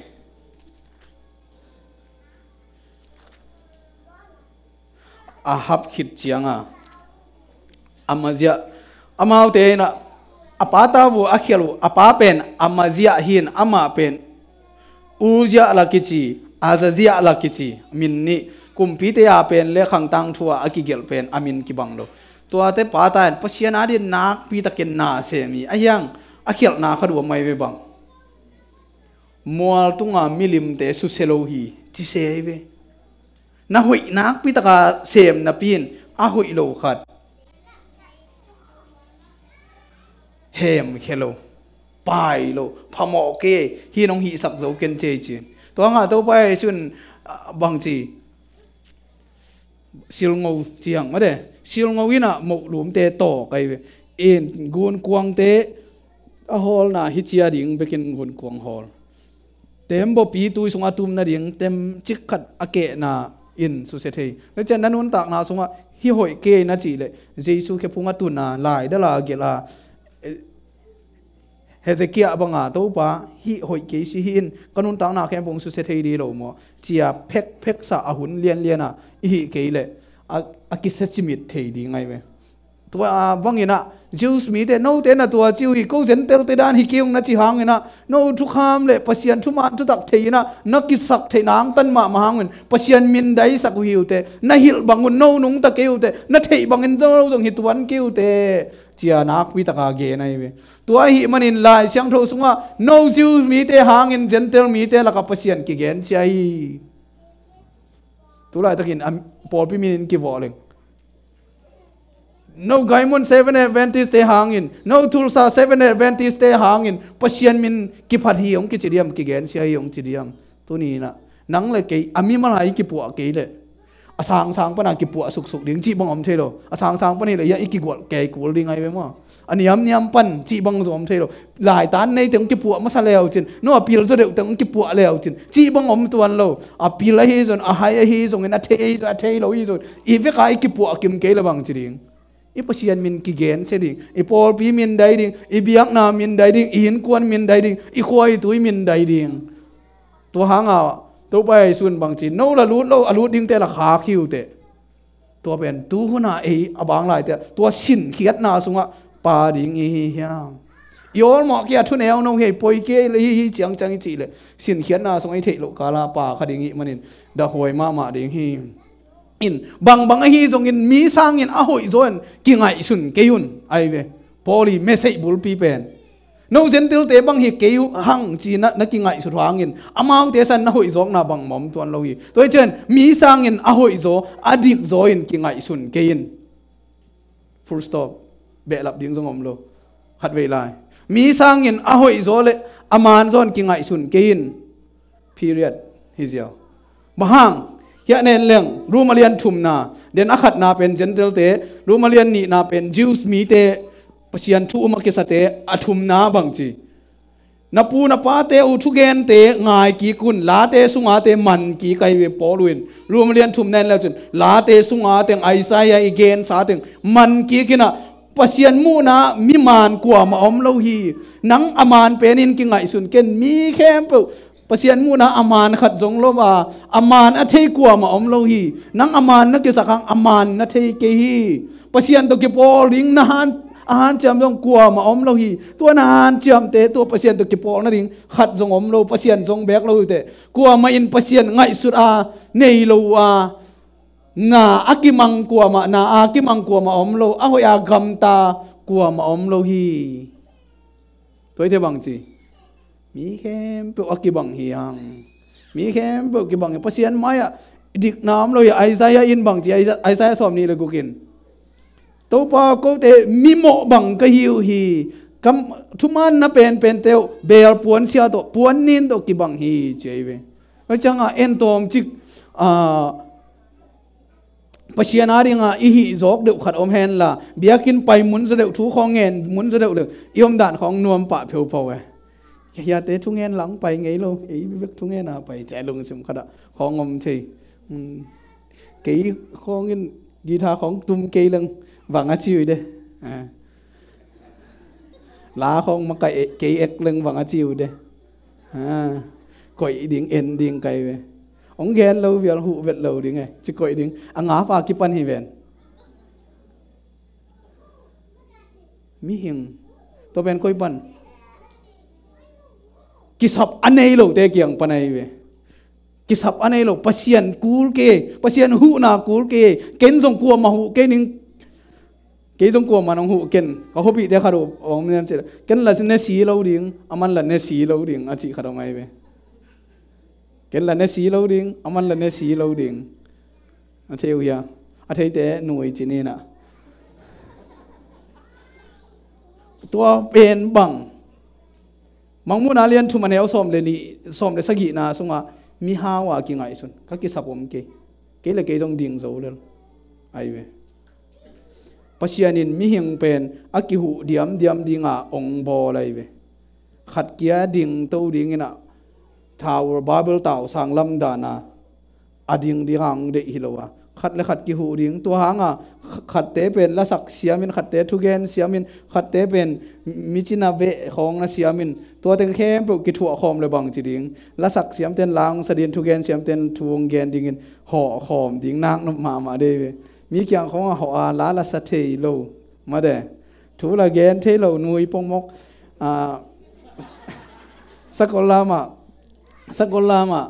A hap khit cianga Amazia, amaute inah a pa tavu a khial uh, a pa pen Amazia hin, amah pen Uzia la kici, Azazia la kici, min nih, kumpite a pen le khangtang thu a a kigelh pen a min kibang lo. Tuate pata in Pasian adin nakpi takin na sem hi. A hiang a khialhna khat uh a mai ve bang. Mual tunga milimte susia lo hi, ci se hi ve. Na hoih nakpi taka sem napi in a hoih lo khat. Hemkhia lo, pai lo, phamawh kei, hi nong hihsak zo ken cei cin. Tua ngah Topa ei cun, ah, bangci, silngo ciang mate, silngo inah moh lumte tawk ahi ve. In gunkuangte a hawlna hi cia ding bekin gunkuang hawl. Tembaw pi tui sungah a tum nading tem cik khat a kehna in susia thei. Na cian na nuntakna sungah hi hoih kei na cih leh Jesu khephung a tuna, laidala gelh a, eh, Hezekiah banga Topa hi hoih kei si hi in ka nuntakna khempeuh susia thei dih lo maw? Cia phekphek sa a hun lianlian a i hih kei leh a, a kisia cimit thei ding ahi ve. Tua banginah Jews mite, note na tua ci uh hi, ko Gentile te dan hi kei ung na ci hanginah, no thukham le Pasian thuman thutak thei inah na kisak theih nangtan mahmah hangun Pasian mindaisak uh hi uhte, na hilh bangun no nungta kei uhte, na theih bangin zo zong hi tuan kei uhte, cia nakpi taka gen ahi ve. Tua ahih manin Lai Siangtho sungah no Jews mite hangin Gentile mite lakah Pasian kigensia hi. Tulaitakin a pawlpi minin kivawh leng. No Gaimon Seven Adventist te hangin, no Tulsa Seven Adventist te hangin Pasian min kiphat hi hong kici diam, kigensia hi hong ci diam? Tuni inah nang le kei a mimal hai kipuah kei leh a sangsang pana kipuah suksuk ding cih bang om thei lo. A sangsang pan hi leh ia i kigualh kei kul ding ahi ve maw? A niamniam pan cih bang zong om thei lo. Laitan nei teng kipuah masa leu cin, no a pil zaw deuh teng kipuah leu cin cih bang om tuan lo. A pil ahi zon, a hai ahi zongin, a thei ahi zon, a thei lo ahi zon, i veka i kipuah kim kei le bang ci ding. I Pasian min kigensia ding, i pawlpi min dai ding, i biakna min dai ding, i innkuan min dai ding, i khua i tui min dai ding. Tua hanga Topa Jesu in bangci, no la lut lo, a lut dingte la khak hi uhte. Tua pen tuhuna ei a bang laite tua sinkhiatna sungah pa ding i hi hiam? I awlmawh kei a thuneu no hi, poi kei le hi hi ciangciang i cih leh sinkhiatna sungah i theih loh kala pa kha ding i hih manin dahuai mahmah ding hi. In bangbang ahi zongin mi sangin a hoihzaw in kingaihsun kei un ahi ve. Paul i message bulpi pen. No Gentile te bang hi kei uh hang ci na, na kingaihsut hangin amaute san na hoihzawkna bang mawm tuan lo hi. Tua hi cian mi sangin a hoihzaw, a dikzaw in kingaihsun kei in. Full stop. Behlap ding zong om lo. Khatvei lai. Mi sangin a hoihzaw le a manzaw in kingaihsun kei in. Period. Hi ziau. Bang hang, hiah nen leng, Rom a lian thumna, den a khatna pen Gentile te, Rom a lian nihna pen Jews mite, Pasian thu um a kisate, a thumna bang ci. Na pu na pate uh thugente ngai kik un, Late sunga te man kik ahi ve. Paul uh in Rom lian thum na en le cin Late sunga teng, Isaiah i gensa teng man kik in ah, Pasian muhna mi man kuamah om lo hi. Nang a man penin kingaihsun ken. Mi khempeuh Pasian muhna a man khat zong lo a, a man a thei kuamah om lo hi. Nang a man na kisak hang a man na thei kei hi. Pasian tawh kipawl ding na han, a hanciam zong kuamah om lo hi. Tua na hanciamte tua Pasian tawh kipawl nading khat zong om lo, Pasian zong beek lo hi teh. Kuamah in Pasian ngaihsut a nei lo uh a, na a kimang kuamah, na a kimang kuamah om lo, a hoih a gamta kuamah om lo hi. Tua hi teh bang ci, mi khempeuh a kibang hi hang. Mi khempeuh kibang hi. Pasian mai-ah dikna om lo hi. Isaiah in bang ci, Isaiah, Isaiah sawm nih le guk in, Topa, kote mimawh bang ka hi uh hi. Kam, thumaanna penpente uh beel puansia tawh, puannin tawh kibang hi, ci ahi ve. Tua ciangah en tawmcik, ah, Pasian a dinga i hih zawk deuh khat om henla, biakinn pai mun zaw deuh, thu khawng ngen mun zaw deuh le, i omdan khawng nuam pah pheupho e. Hiate thungen lang pai ngei lo, ei bek thungen a pai, ci a lungsim khatah khawng om thei. Hmm. Kei khawng in guitar khawng tum kei leng vang a ci uh hi de. Ah. La khawng makaih kei ek leng vang a ci uh hi de. Ah. Koih ding, en ding kai ve. Hong gen lo vial huh vet lo ding e, ci koih ding. A ngap a kipan hi ven. Mihing. Tua pen koi pan? Kisap a nei lote kiang pan ahi ve. Kisap a nei lo, Pasian kul kei, Pasian huhna kul kei. Ken zong kuamah huh kei ning. Kei zong kuamah nong huh ken. Ka khuapihte khat uh a om niam ci leh, ken la ne si lo ding, aman la ne si lo ding, a cih khat om ahi ve. Ken la ne si lo ding, aman la ne si lo ding. A thei uh hia? A theite nui ci ni na. Tua pen bang? Mangmuhna lian thum a neu sawm le nih, sawm le sagihna sungah mihau a kingaihsun, ka kisap om kei. Kei le kei zong ding zo lel. Ahi ve. Pasian in mihing pen a kihuh diamdiam dinga hong bawl ahi ve. Khat kia ding to dingin ah, thau, Bible tau sang lamdana a ding ding hang deih hi lo a, khat le khat kihuh ding. Tua hanga khatte pen lasak siamin, khatte thugen siamin, khatte pen micina veh khawng na siamin, tua teng khempeuh kithuah khawm le bang ci ding? Lasak siamten la hong sa ding, thugen siamten thu hong gen dingin hawh khawm ding, nak nop mahmah dei ve. Mi kiang khawngah hawh a la la sa thei lo. Mate. Thu la gen thei lo, nui pongmok. Ah, sakol lamah, sakol lamah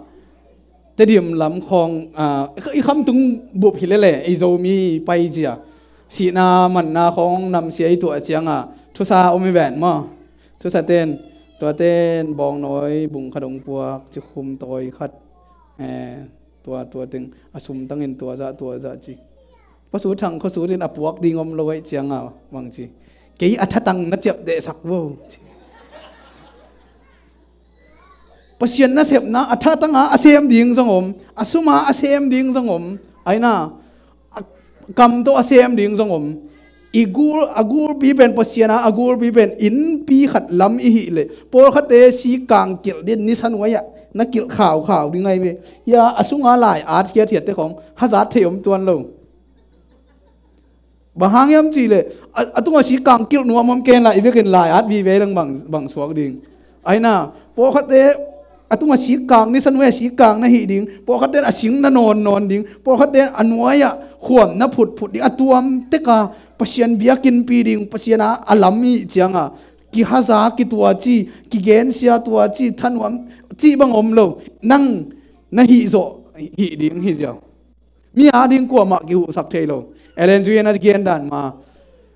Tedim lam khawng, ah, i khamtung bup hi lele, i Zomi paizia. Sihna manna khawng namsia i tuah cianga thusa om i ven maw? Thusa ten, tua ten bawngnawi bung khat hong puak, cikhum tawi khat. Eh, tua, tua teng a sumtangin tua zah, tua zah ci. Pasut thang khosut in a puak ding om lo aih cianga bang ci? Kei a thatang na ciaptehsak vo ci. Pasian nasepna a thatanga a sem ding zong om, a suma a sem ding zong om, aina a kam tawh a sem ding zong om. I gul, a gulpi pen Pasian a, a gulpi pen innpi khat lam i hih leh, pawlkhatte si kang kilh din nisa nuai-ah na kilh khaukhau ding ahi ve. Hia, a sunga lai-at khiathiatte khawng hazat thei om tuan lo. Bang hang hiam cihleh, a, a tungah si kang kilh nuam om ken la, i vekin lai-at vive leng bang, bang suak ding? Aina, pawlkhatte a tungah si kang, nisa nuai-ah si kang na hih ding, pawlkhatte a sing na nawn nawn ding, pawlkhatte a nuai-ah khuam na phutphut ding, a tuam teka Pasian biakinnpi ding, Pasian a, a lam i hih cianga kihaza, kituaci, kigensia tuaci, thanuam cih bang om lo. Nang na hih zawh hih ding hi ziau. Mi ading kuamah kihuhsak thei lo. Ellen G. White in a gen dan ma,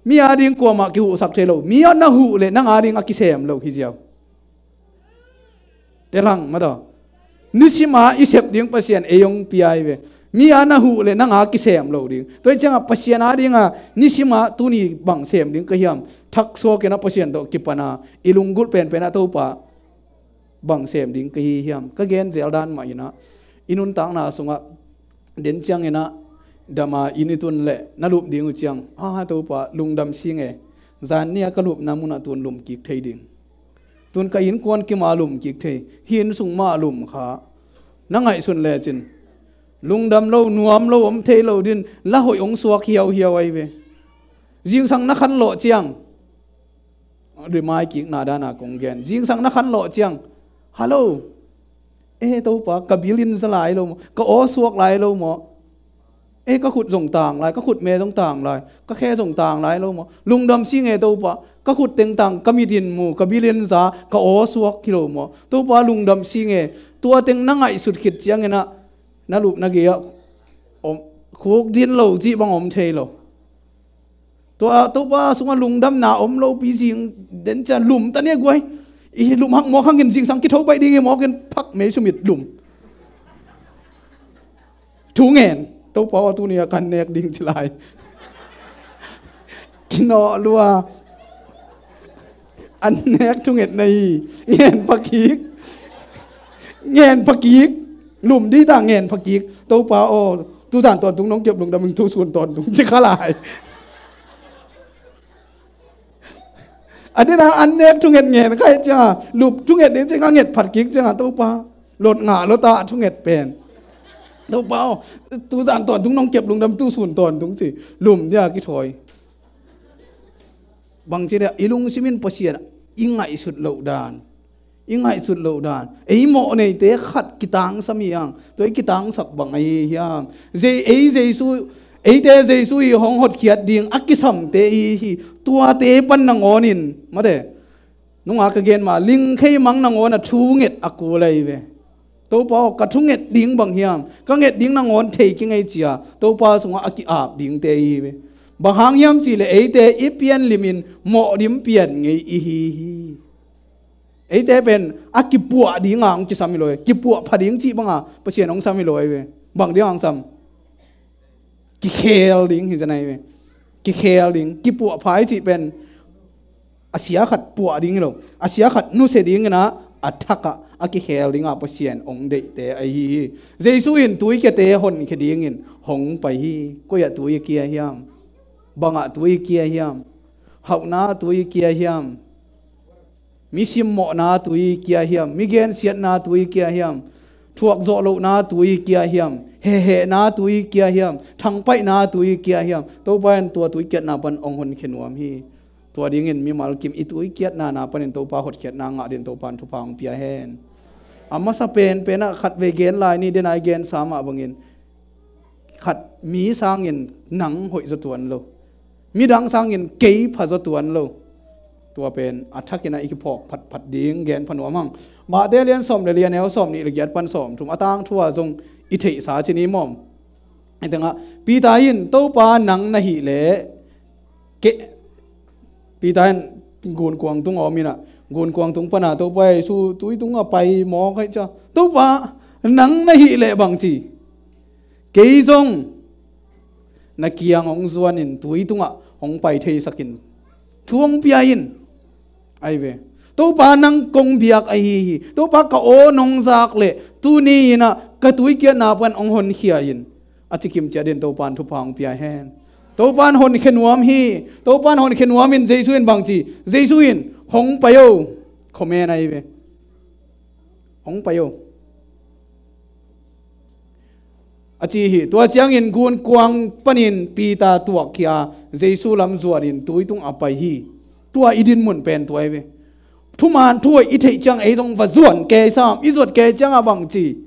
mi ading kuamah kihuhsak thei lo. Mi a na huh leh nang ading a kisem lo hi ziau. Telhang mataw. Nisima i sep ding Pasian ei hong pia hi ve. Mi a na huh leh nang a kisem lo ding. Tua hi cianga Pasian adinga nisima tuni bang sem ding ka hiam? Thaksuak in a Pasian tawh kipana i lunggulh penpen a Topa, bang sem ding ka hi hiam? Ka gen zel dan mah in a, i nuntakna sungah den ciangin a dama inn i tun leh na lup ding uh ciang, a, Topa, lungdam sing e. Zan ni-a ka lupna munah tun lum kik thei ding. Tun ka innkuan kim a lum kik thei, hih inn sung mah lum kha. Na ngaihsun lecin lungdam lo, nuam lo, om thei lo ding, la hoih hong suak hiauhiau ahi ve. Zingsang na khanlawh ciang, rimai kikna dana kong gen, zingsang na khanlawh ciang, "Hallo, e Topa, ka bil in za lai lo maw? Ka aw suak lai lo maw? E, ka khut zong tang lai, ka khutme zong tang lai, ka khe zong tang lai lo maw? Lungdam sing e Topa, ka khut teng tang, ka mit in mu, ka bil in za, ka aw suak hi lo maw? Topa, lungdam sing e." Tua teng na ngaihsut khit ciangin ah na lupna gei-ah om, khuk din lo cih bang om thei lo. Tua Topa sungah lungdamna om lopi zing den ciang lum ta ni a guai. I lum hang mawk hangin zingsang kitho baih ding i mawkin phak mei sumit lum. Thu ngen, "Topa aw, tuni a kan nek ding," ci lai. Kinawh lua. An nek thungetna hi. Ngen pha kik. Ngen pha kik. Lum dih ta, ngen pha kik. "Topa aw, tuzan tawntung nong kep lungdam ing, tusun tawntung," ci kha lai. A dena an nek thunget ngen kha hi cianga, lup thunget ding cianga nget phat kik cianga, "Topa, lot ngah lo ta thunget pen. Topa aw, tuzan tawntung nong kep lungdam, tusun tawntung," ci. Lum dia kithawi. Bang ci dia, i lungsim in Pasian i ngaihsut loh dan, i ngaihsut loh dan. Ei mawh neite khat kitangsam hi hang, tua i kitangsak bang ahi hiam? Zei, ei Jesu, eite Jesu i hong hotkhiat ding a kisamte i hi. Tuate pan nangawnin, mate, nunga ka gen ma, lingkhei mang nangawn a thunget a kul ahi ve. "Topa aw, ka thunget ding bang hiam? Ka nget ding nangawn thei kingei," cia Topa sungah a ki-ap dingte i hi ve. Bang hang hiam cihleh eite i pianlimin mawhdim pian ngei i hi hi. Eite pen a kipuah dinga hong kisam hi lo e. Kipuah pha ding cih banga Pasian hong sam hi lo ahi ve. Bang dinga hong sam? Kikhel ding hi zen ahi ve. Kikhel ding, kipuah pha i cih pen a sia khat puah ding hi lo, a sia khat nusia dingin ah a thakah a kikhel dinga Pasian hong deihte ahi hi. Jesu in tuikiate honkhia dingin hong pai hi. Koi-ah tui a kia hiam? Bangah tui a kia hiam? Hauhna tui a kia hiam? Mi simmawhna tui kia hiam? Mi gensiatna tui kia hiam? Thuakzawh lohna tui kia hiam? Hehehna tui kia hiam? Thangpaihna tui kia hiam? Topa in tua tuikiatna pan hong honkhia nuam hi. Tua dingin mimal kim i tuikiatna na panin Topa hotkhiatna ngah din Topa in thupha hong pia hen. A masa penpenah khat vei gen lai ni, dena i gensa mah bangin, khat mi sangin nang hoih zaw tuan lo, midang sangin kei pha zaw tuan lo. Tua pen a thakin ah i kiphawk phatphat ding gen pha nuam hang. Mahte lian sawm le li, a neu sawm nih le giat pan sawm thum, a tangthu ah zong i theihsa ci ni mawm. Hih tengah Peter in, "Topa, nang na hih leh," ke, Peter in gunkuang tung a om in ah, gunkuang tung pana Topa Jesu tui tungah pai mawk hi cia, "Topa, nang na hih leh bang ci, kei zong na kiang hong zuanin tui tungah hong pai theisakin thu hong pia in," ahi ve. "Topa, nang kong biak ahi hi. Topa, ka aw nong zak leh tuni in ah ka tuikiatna pan hong honkhia in," a ci kim ciat in Topa in thupha hong pia hen. Topa in honkhia nuam hi. Topa in honkhia nuam in Jesu in bang ci? Jesu in, "Hong pai o." Comment ahi ve. "Hong pai o," a ci hi. Tua ciangin gunkuang panin Peter tuakkhia, Jesu lam zuanin tui tungah pai hi. Tua i dinmun pen tua ahi ve. Thuman thuhoih i theih ciang ei zong va zuan kei sam, i zuat kei ciangah bang ci?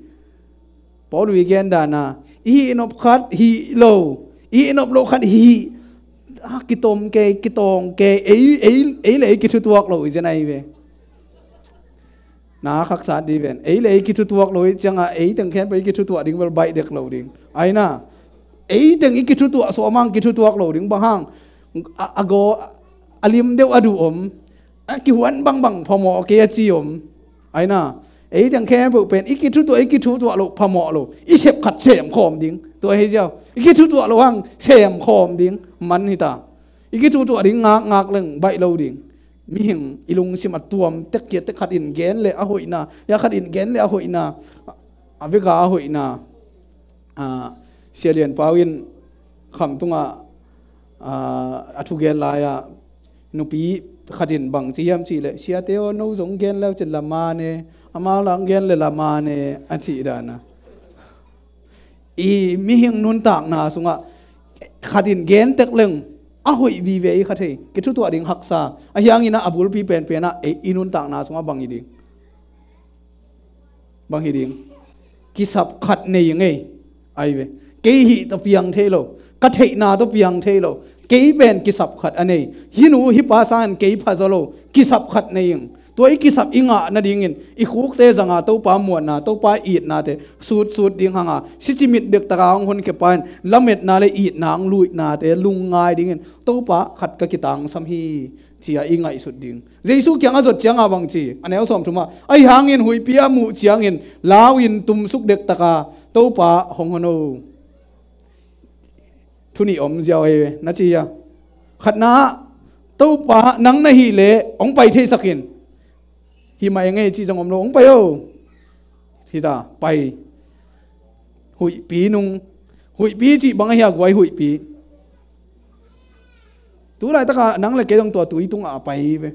Paul i gen dana, i hih nop khat hih lo, i hih nop loh khat hih, a, kitom kei, kitawng kei, ei, ei, ei le ei kithutuak lo i zen ahi ve. Na khaksa dih ven. Ei le ei kithutuak lo i ciangah, ei teng khempeuh i kithutuah ding bel baih dek lo ding. Aina, ei teng i kithutuah sawm hang kithutuak lo ding, bang hang? A, a gaw, a lim deuh a duh om. A kihuan bangbang phamawh kei a ci om. Aina, ei teng khempeuh pen i kithutuah, i kithutuah loh phamawh lo. I sep khat sem khawm ding. Tua hi ziau. I kithutuah loh hang sem khawm ding. Man hi ta. I kithutuah ding ngakngak leng baih lo ding. Mihing i lungsim a tuam tek kia, tek khat in gen le a hoihna, ya khat in gen le a hoihna, a veka a hoihna. A, Sia Lian Pau in Khamtung ah, a, a thugen lai-ah nupi Khat in bang ci hiam cih leh, "Siate aw, no zong gen leu cin la man e, amau la gen le la man e," a cih dan a. I mihing nuntakna sungah khat in gen tek leng a hoih vive i kha thei. Kithutuah ding haksa. Ahi hangin a bulpi penpen ah, ei, i nuntakna sungah bang hi ding? Bang hi ding? Kisap khat nei ngei. Ai ve. Kei hih tawh piang thei lo. Ka theihna tawh piang thei lo. Kei pen kisap khat a nei. Hih nu hih pa sangin kei pha zaw lo. Kisap khat nei ing. Tua i kisap i ngah nadingin i khukte zanga Topa muanna, Topa itnate sutsut ding hanga, sicimit dektaka hong honkhia pa in lametna le itna hong luihnate lungngai dingin Topa khat ka kitangsam hi, ci-a i ngaihsut ding. Jesu kiang a zot cianga bang ci, a neu sawmthuma, ahi hangin huihpi a muh ciangin lau-in tumsuk dektaka, "Topa, hong hon o." Thu nih om ziau hi ve, na ci a. Khatna ah, "Topa, nang na hih leh hong pai theisak in." "Hih mah eng ei," ci zong om lo, "Hong pai o." Hi ta, pai. Huihpi nung. Huihpi cih bang ahi a, guai huihpi. Tu laitaka nang le kei zong tua tui tungah a pai hi ve.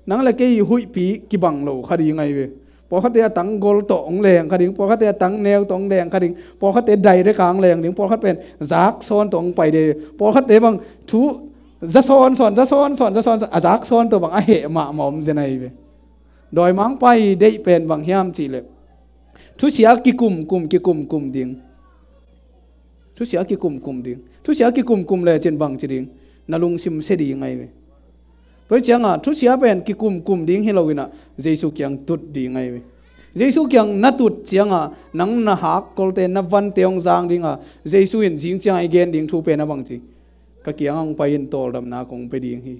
Nang le kei huihpi kibang lo kha ding ahi ve. Pawlkhatte a tanggol tawh hong leng kha ding, pawlkhatte a tangneu tawh hong leng kha ding, pawlkhatte direct a hong leng ding, pawlkhat pen zaksawn tawh hong pai ding. Pawlkhatte bang thu zasawnsawn, zasawnsawn, zasawnsawn, a zaksawn tawh bang a heh mahmah om zen ahi ve. Dawimangpa i deih pen bang hiam cih leh, thusia kikumkum, kikumkum ding. Thusia kikumkum ding. Thusia kikumkum lecin bang ci ding? Na lungsim se ding ahi ve. Tua hi cianga thusia pen kikumkum ding hi loinah Jesu kiang tut ding ahi ve. Jesu kiang na tut cianga nang na hakkolte, na vante hong zang dinga, Jesu in zing cianga i gen ding thu pen a bang ci? "Ka kiangah hong pai in, tawldamna kong pia ding hi.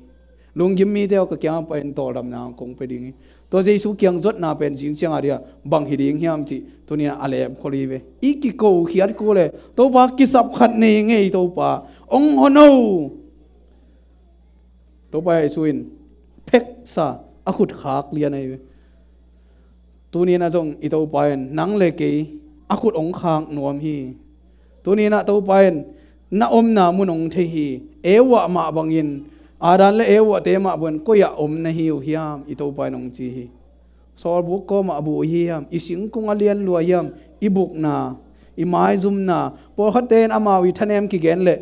Lunggim mite aw, ka kiangah hong pai in, tawldamna kong pia ding hi." Tua Jesu kiang zotna pen zing cianga dia bang hi ding hiam cih tuni-in a lemkhol hi ve. I kikokhiat kul e. Topa, kisap khat nei ngei, Topa, hong hon o. Topa Jesu in pheksa a khut khak lian ahi ve. Tuni-in ah zong i Topa in nang le kei a khut hong khak nuam hi. Tuni-in ah Topa in na omna mun hong thei hi. Eva mah bangin, Adam le Eva te mah bangin, koi-ah om na hi uh hiam, i Topa in hong ci hi. Sawlbuk kawmah buh i hi hiam, i singkung a lian lua hiam, i bukna, i maizumna, pawlkhatte in amau i thanem kigen leh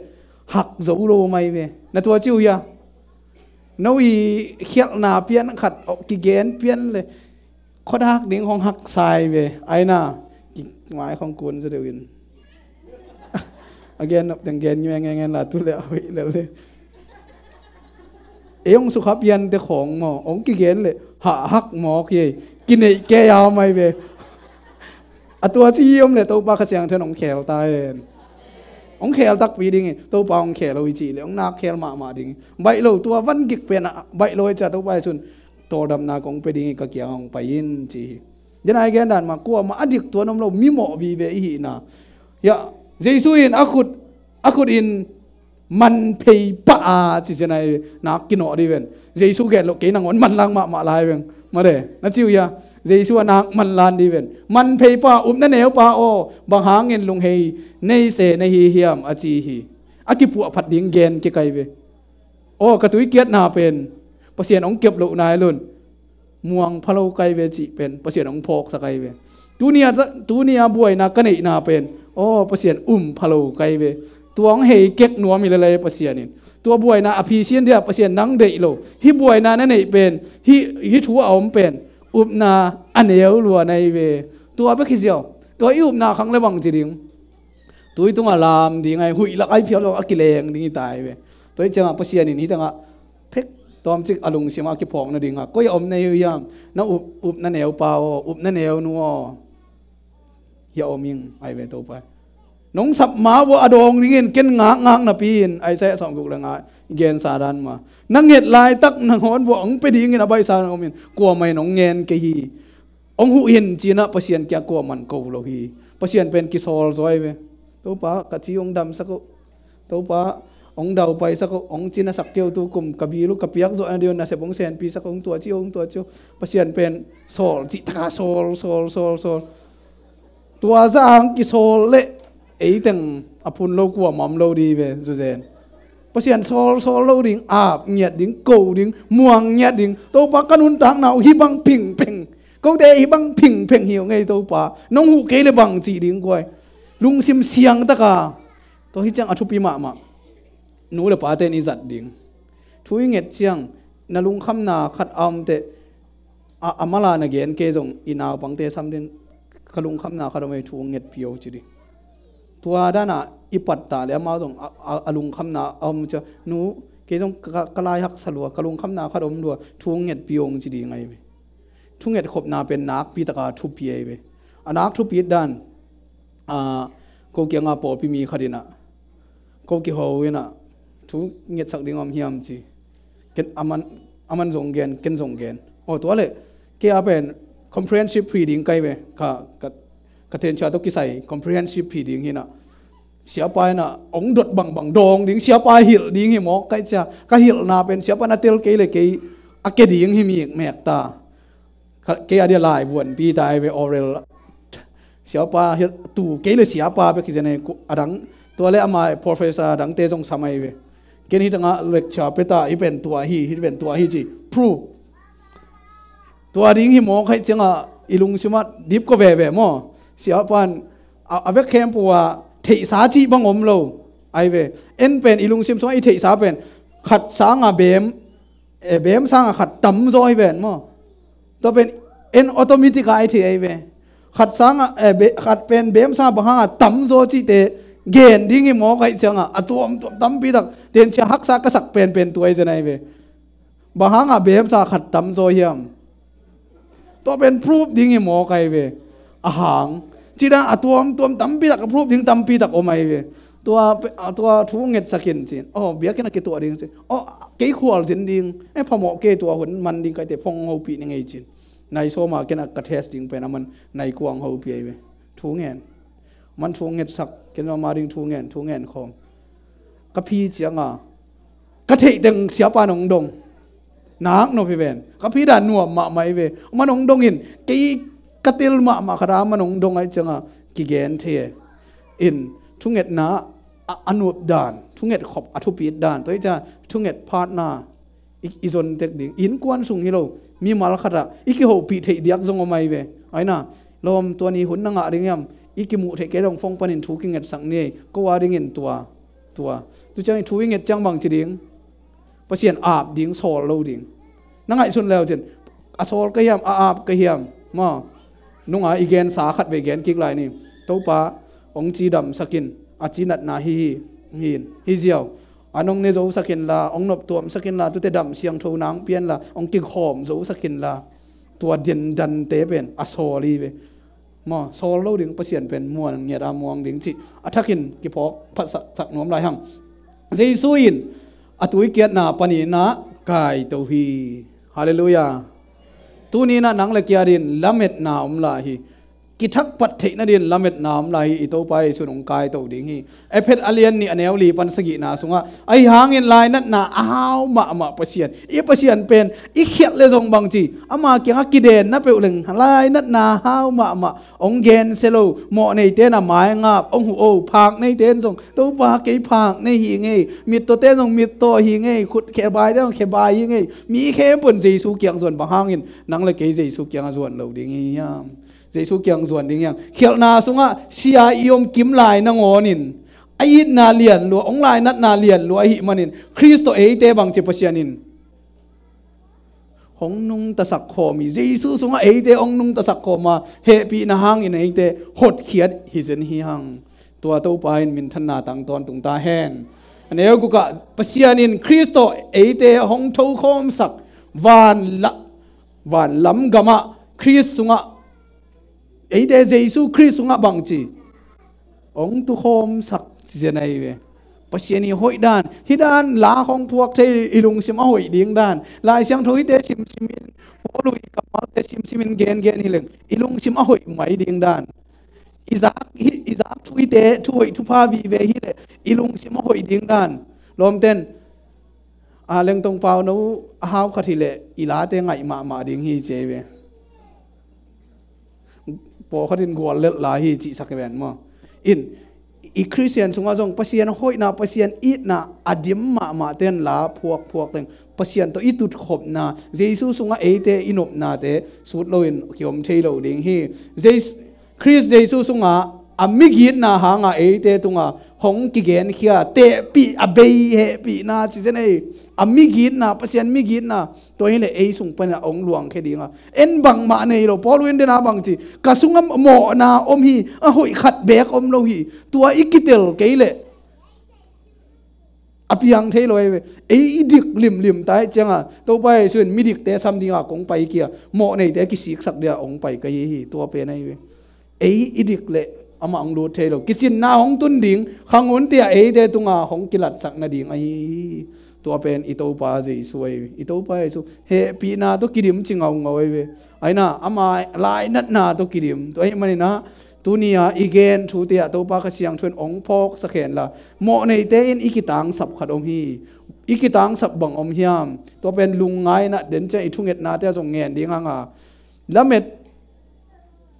hak zo lo mai ve. Na tua ci uh hia? No i khialhna pian khat kigen pian le khuadak ding hong haksa hi ve. Aina, ki-, mai khong kun zaw deuh in. A gen nop teng gen ngiu eng eng en la tu le a hoih lel le. Ei hong sukha piante khawng maw, hong kigen le hah hak mawk hi ei. Kineih kei a om ahi ve. A tua ci hi om le Topa Kha Siangtho in hong khel ta hen. Hong khel takpi ding hi, Topa hong khel lo hi cih le hong nak khel mahmah ding hi. Baih lo, tua van gik pen a baih lo hi cia Topa Jesu in tawldamna kong pia ding hi, ka kiang hong pai in ci hi. Dena i gen dan mah, kuamah a dik tuan om lo, mimawh vive i hihna. Hiah, Jesu in a khut, a khut in manphei pah a ci ciang a i nak kinawh dih ven. Jesu gen loh kei nangawn manlang mahmah lai veng. Made, na ci uh hia? Jesu a nak manlan dih ven. Manphei pah, upna neu pa aw, bang hangin lunghei nei se na hi hiam a ci hi. A kipuahphat ding gen kikai ve. Aw, ka tuikiatna pen Pasian hong kep loh nai lun. Muang pha lo kai ve cih pen Pasian hong phawksak ahi ve. Tuni a, tuni a buaina ka neihna pen, aw, Pasian um pha lo kai ve. Tua hong hei kek nuam hi lelai Pasian in. Tua buaina a phi sin dia Pasian nang deih lo. Hih buaina na neih pen, hih, hih thu a om pen upna a neu lua na hi ve. Tua bek hi ziau. Tua i upna khang le bang ci ding? Tui tungah lam ding ahi, huih lak ahi phial lo a kileng ding hi ta hi ve. Tua hi ciangah Pasian in hih tangah phek tawmcik a lungsim a kiphawk nadingah, koi a om na hi uh hiam? Na up, upna neu pa aw, upna neu nu aw, hiah om ing, ahi ve Topa. Nong sap ma vua a dawng dingin ken ngakngak napi-in, Isaiah sawmguk le nga i gensa dan mah, na nget laitak nangawn vua hong pia dingin a baihsa nong om in, kuamah in hong ngen kei hi. Hong huh in ci-inah Pasian kiang kuamah in ko lo hi. Pasian pen kisawl zaw ahi ve. Topa, ka ci hong damsak uh. Topa, hong daupaisak uh, hong cinasak kei uh, tukum ka bil uh ka piak zawh nading uh nasep hong senpisak uh, hong tuaci uh, hong tuaci uh. Pasian pen sawl, cih taka sawl, sawl, sawl, sawl. Tua zah hong kisawl leh eiteng a phun lo kuamah om lo dih ve, zuzen. Pasian sawl, sawl lo ding, ap ngiat ding, ko ding, muang ngiat ding. Topa, ka nuntakna uh hih bang phingpheng, kote hih bang phingpheng hi uh ngei Topa. Nong huh kei le bang cih ding guai. Lungsim siangtaka. Tua hi ciang a thupi mahmah. Nu le pate in i zat ding. Thu i nget ciang na lungkhamna khat a om teh, a, a mala na gen kei zong i naupangte sam ding, ka lungkhamna khat om ei, thu ngetpih o ci ding. Tua dana i pattah le amau zong a, a, a lungkhamna a om cia, nu, kei zong ka, ka lai haksa lua, ka lungkhamna khat om lua, thu ngetpih ong ci ding ahi ve. Thu ngetkhopna pen nakpitaka thupi ahi ve. A nak thupi dan, a, ko kianga pawlpi mi khat inah, ko kiho inah, thu ngetsak ding om hiam ci. Ken aman, aman zong gen, ken zong gen. Aw, tua le, kei a pen comprehensive reading kai ve, ka, ka, ka tensia tawh kisai comprehensive reading hinah. Siapa inah ong dot bangbang dawng ding, siapa hilh ding hi mawk kai cia. Ka hilhna pen siapa na tel kei le kei a ke ding hi mikmek ta. Kei a dia laivuanpi ta ahi ve, oral. Siapa hi, tu kei le siapa bek hi zen ahi, adang, tua le amah professor adangte zong sam ahi ve. Ken hi tangah lecture pia ta, hi pen tua hi, hi pen tua hi ci. Proof. Tua ding hi mawk ahi ciangah i lungsimah dip ko veve maw. Siapa in a, a vek khempeuh ah theihsa cih bang om lo ahi ve. En pen i lungsim sungah i theihsa pen khat sangah bem, e, bem sangah khat tamzaw hi ven maw. Tua pen en automatic ah i thei ahi ve. Khat sangah, e, be, khat pen bem sangah bang hangah tamzaw cihte gen ding hi mawk ahi ciangah a tuamtuam tampitak tensia haksa ka sak penpen tua ahi zen ahi ve. Bang hangah bemsa khat tamzaw hiam? Tua pen proof ding hi mawk ahi ve. A hang. Cih dan a tuamtuam tampitak, a proof ding tampitak om ahi ve. Tua, tua thu ngetsakin cin. Aw, biakinn a kituah ding cin. Aw, kei khualzin ding. E, phamawh kei tua hun man ding kaite phong hopih ning ei cin. Nai sawma ken a ka test ding pen aman nai kuang hopih ahi ve. Thu ngen. Man thu ngetsak, ken ma ding thu ngen, thu ngen khawm. Ka phi cianga ka theih teng siapa nong dong. Nak nop hi ven. Ka phi dan nuam mahmah hi ve. Man nong dong in, kei ka tel mahmah khat a man nong dong ahi cianga kigen thei e. In, thungetna a, a nuap dan, thunget khop a thupit dan, tua hi cianga thunget partner i, i zon tek ding. Innkuan sung hi lo, mimal khatah i kihopih theih diak zong om ahi ve. Aina, lawm, tua ni hun na ngah ding hiam? I kimuh theih kei dong phong panin thu kingetsak ni ei. Ko a dingin tua, tua. Tu ciangin thu i nget ciang bang ci ding? Pasian ap ding, sawl lo ding. Na ngaihsun leu cin, a sawl ka hiam, a ap ka hiam? Maw, nunga i gensa khat vei gen kik lai ni. Topa, hong cidamsakin, a cinatna hi hi, hi in, hi ziau. A nong ne zosak inla, hong noptuamsak inla, tute dam siangtho nang pia inla, hong kikhawm zosak inla, tua dendante pen a sawl hi ve. Maw, sawl lo ding, Pasian pen muan ngiat a muang ding cih a thakin kiphawk phatsak sak nuam lai hang. Jesu in a tuikiatna paninah kaito hi. Halleluiah. Tuninah nang le kiat in lametna om lai hi. Kithakpat theihna din lametna om lai hi, i Topa Jesu in hong kaito ding hi. Efet a lian nih a neu li pan sagihna sungah, ahi hangin lainatna a hau mahmah Pasian. I Pasian pen i khialh le zong bangci, ama kiangah kidenna peuh leng lainatna a hau mahmah. Hong gensia lo, mawh neite in a maingap, hong huh o, phak neite in zong, Topa kei phak nei hi ngei, mittawte in zong mittaw hi ngei, khut khebaite in zong khebai hi ngei, mi khempeuh in Jesu kiang zuan bang hangin nang le kei Jesu kiangah zuan lo ding hi hiam? Jesu kiang zuan ding hiam? Khialhna sungah sia i om kim lai nangawnin a itna lian lua, hong lainatna lian lua ahih manin Khrist tawh eite bangci Pasian in hong nungtasak khawm hi. Jesu sungah eite hong nungtasak khawm a, hehpihna hangin eite hotkhiat hi zen hi hang. Tua Topa in minthanna tang tawntung ta hen. A neu gukah Pasian in Khrist tawh eite hong thokhawmsak van la, van lam gamah Khrist sungah, eite Jesu Khrist sungah bangci hong tukhawmsak ci zen ahi ve. Pasian i hoih dan, hih dan la hong phuak thei i lungsim a hoih ding dan. Lai Siangtho hihte simsimin, Paul i kammalte simsimin gengen hileng i lungsim a hoih mai ding dan. I zak, i zak thu hihte, thu hoih thupha vive hileh i lungsim a hoih ding dan. Lawmten, a, Lengtong Pau no a hau khat hileh i late ngaih mahmah ding hi ci ahi ve. Pawlkhat in guallelh la hi cihsak hi ven maw. In, I Khristian sungah zong Pasian hoihna, Pasian itna a dim mahmah ten la phuakphuak leng Pasian tawh i tutkhopna, Jesu sungah eite i nopnate sut loin kiom thei lo ding hi. Jes- Khrist Jesu sungah a migitna hanga eite tunga hong kigenkhia, tehpih, a bei hehpihna ci zen ei. A migitna, Pasian migitna, tua hileh ei sung panin a hong luangkhia dinga en bangmah nei lo. Paul in dena bang ci, ka sungah mawhna om hi, a hoih khat beek om lo hi. Tua i kitel kei leh a piang thei lo ei ve. Ei i dik limlim ta ih cianga Topa Jesu in midikte sam dinga kong paikhia, mawhneite kisiksak dinga hong pai ka hi hi. Tua pen ei ve. Ei i dik leh amah hong lut thei lo. Kicinna hong tun ding, khangun tia eite tunga hong kilatsak nading ahi hi. Tua pen i Topa Jesu ahi hi. I Topa Jesu hehpihna tawh kidim ci ngaungau ahi ve. Aina ama lainatna tawh kidim. Tua ahih maninah tuni-a i gen thute ah Topa Kha Siangtho in hong phawksak henla, mawhneite in i kitangsap khat om hi. I kitangsap bang om hiam? Tua pen lungngaina den ciang i thungetnate ah zong ngen ding hanga lamet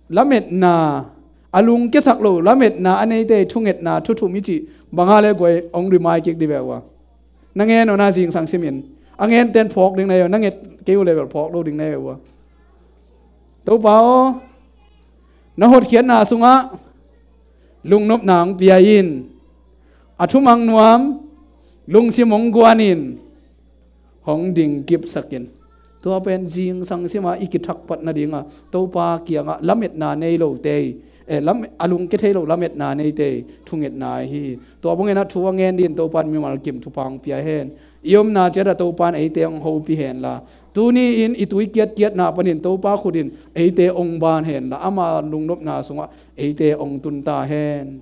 lametna, a lungkiasak lo lametna a neite thungetna thu thum i cih banga le guai hong rimai kik di ve uh a. Na ngen uh na zingsang simin. A ngenten phawk ding na hi uh, na nget kei uh le bel phawk lo ding na hi uh a. Topa aw, na hotkhiatna sungah lungnopna hong pia in, a thumang nuam lungsim hong guan in, hong ding kipsakin. Tua pen zingsang sima i kithakpat nadinga Topa kiangah lametna nei lote, eh, lam, a lungkia thei lo lametna neite thungetna ahi hi. Tua bangin a thu a ngen din Topa in mimal kim thupha hong pia hen. I omna ciatah Topa in eite hong hopih henla, tuni-in i tui kiatkiatna panin Topa khut in eite hong ban henla, ama lungnopna sungah eite hong tun ta hen.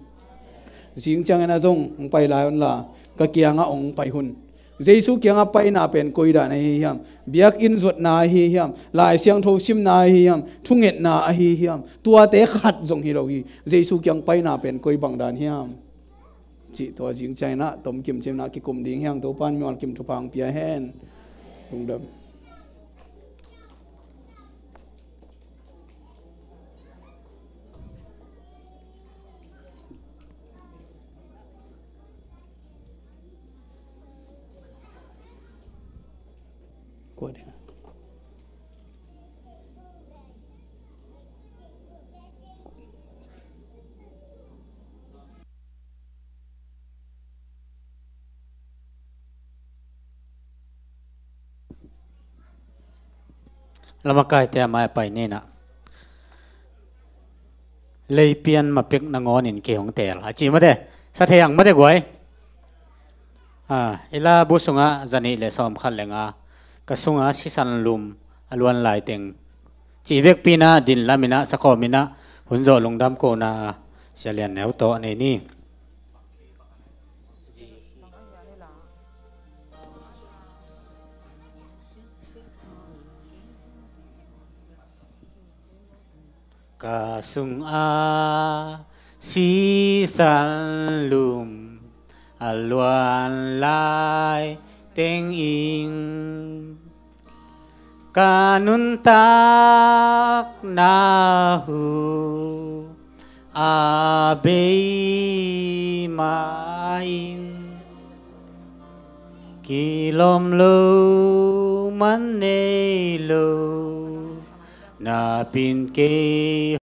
Zing ciangin a zong hong pai lai unla, ka kiangah hong pai hun. Jesu kiangah paina pen koi dan ahi hiam? Biakinn zuatna ahi hiam? Lai Siangtho simna ahi hiam? Thungetna ahi hiam? Tuate khat zong hi lo hi. Jesu kiang paina pen koi bang dan hiam? Cih tua zing ciangin ah tomkim ciangin ah kikum ding hiam? Topa in mimal kim thupha hong pia hen. Lungdam. Lamakaite a mai a pai nina leipian mapik nangawnin kei hong teel a ci mate. Sa thei ang mate guai. A, i la bu sungah zanih le sawm khat le nga, ka sungah sisan lum a luan lai teng. Ci vekpi na din laminah sakhawminah hun zawh lungdam kona Sia Lian Neu tawh a nei ni. Ka sungah sisan lum a luan lai teng in ka nuntakna hu a bei ma-in kilawm lo man nei lo na pin kei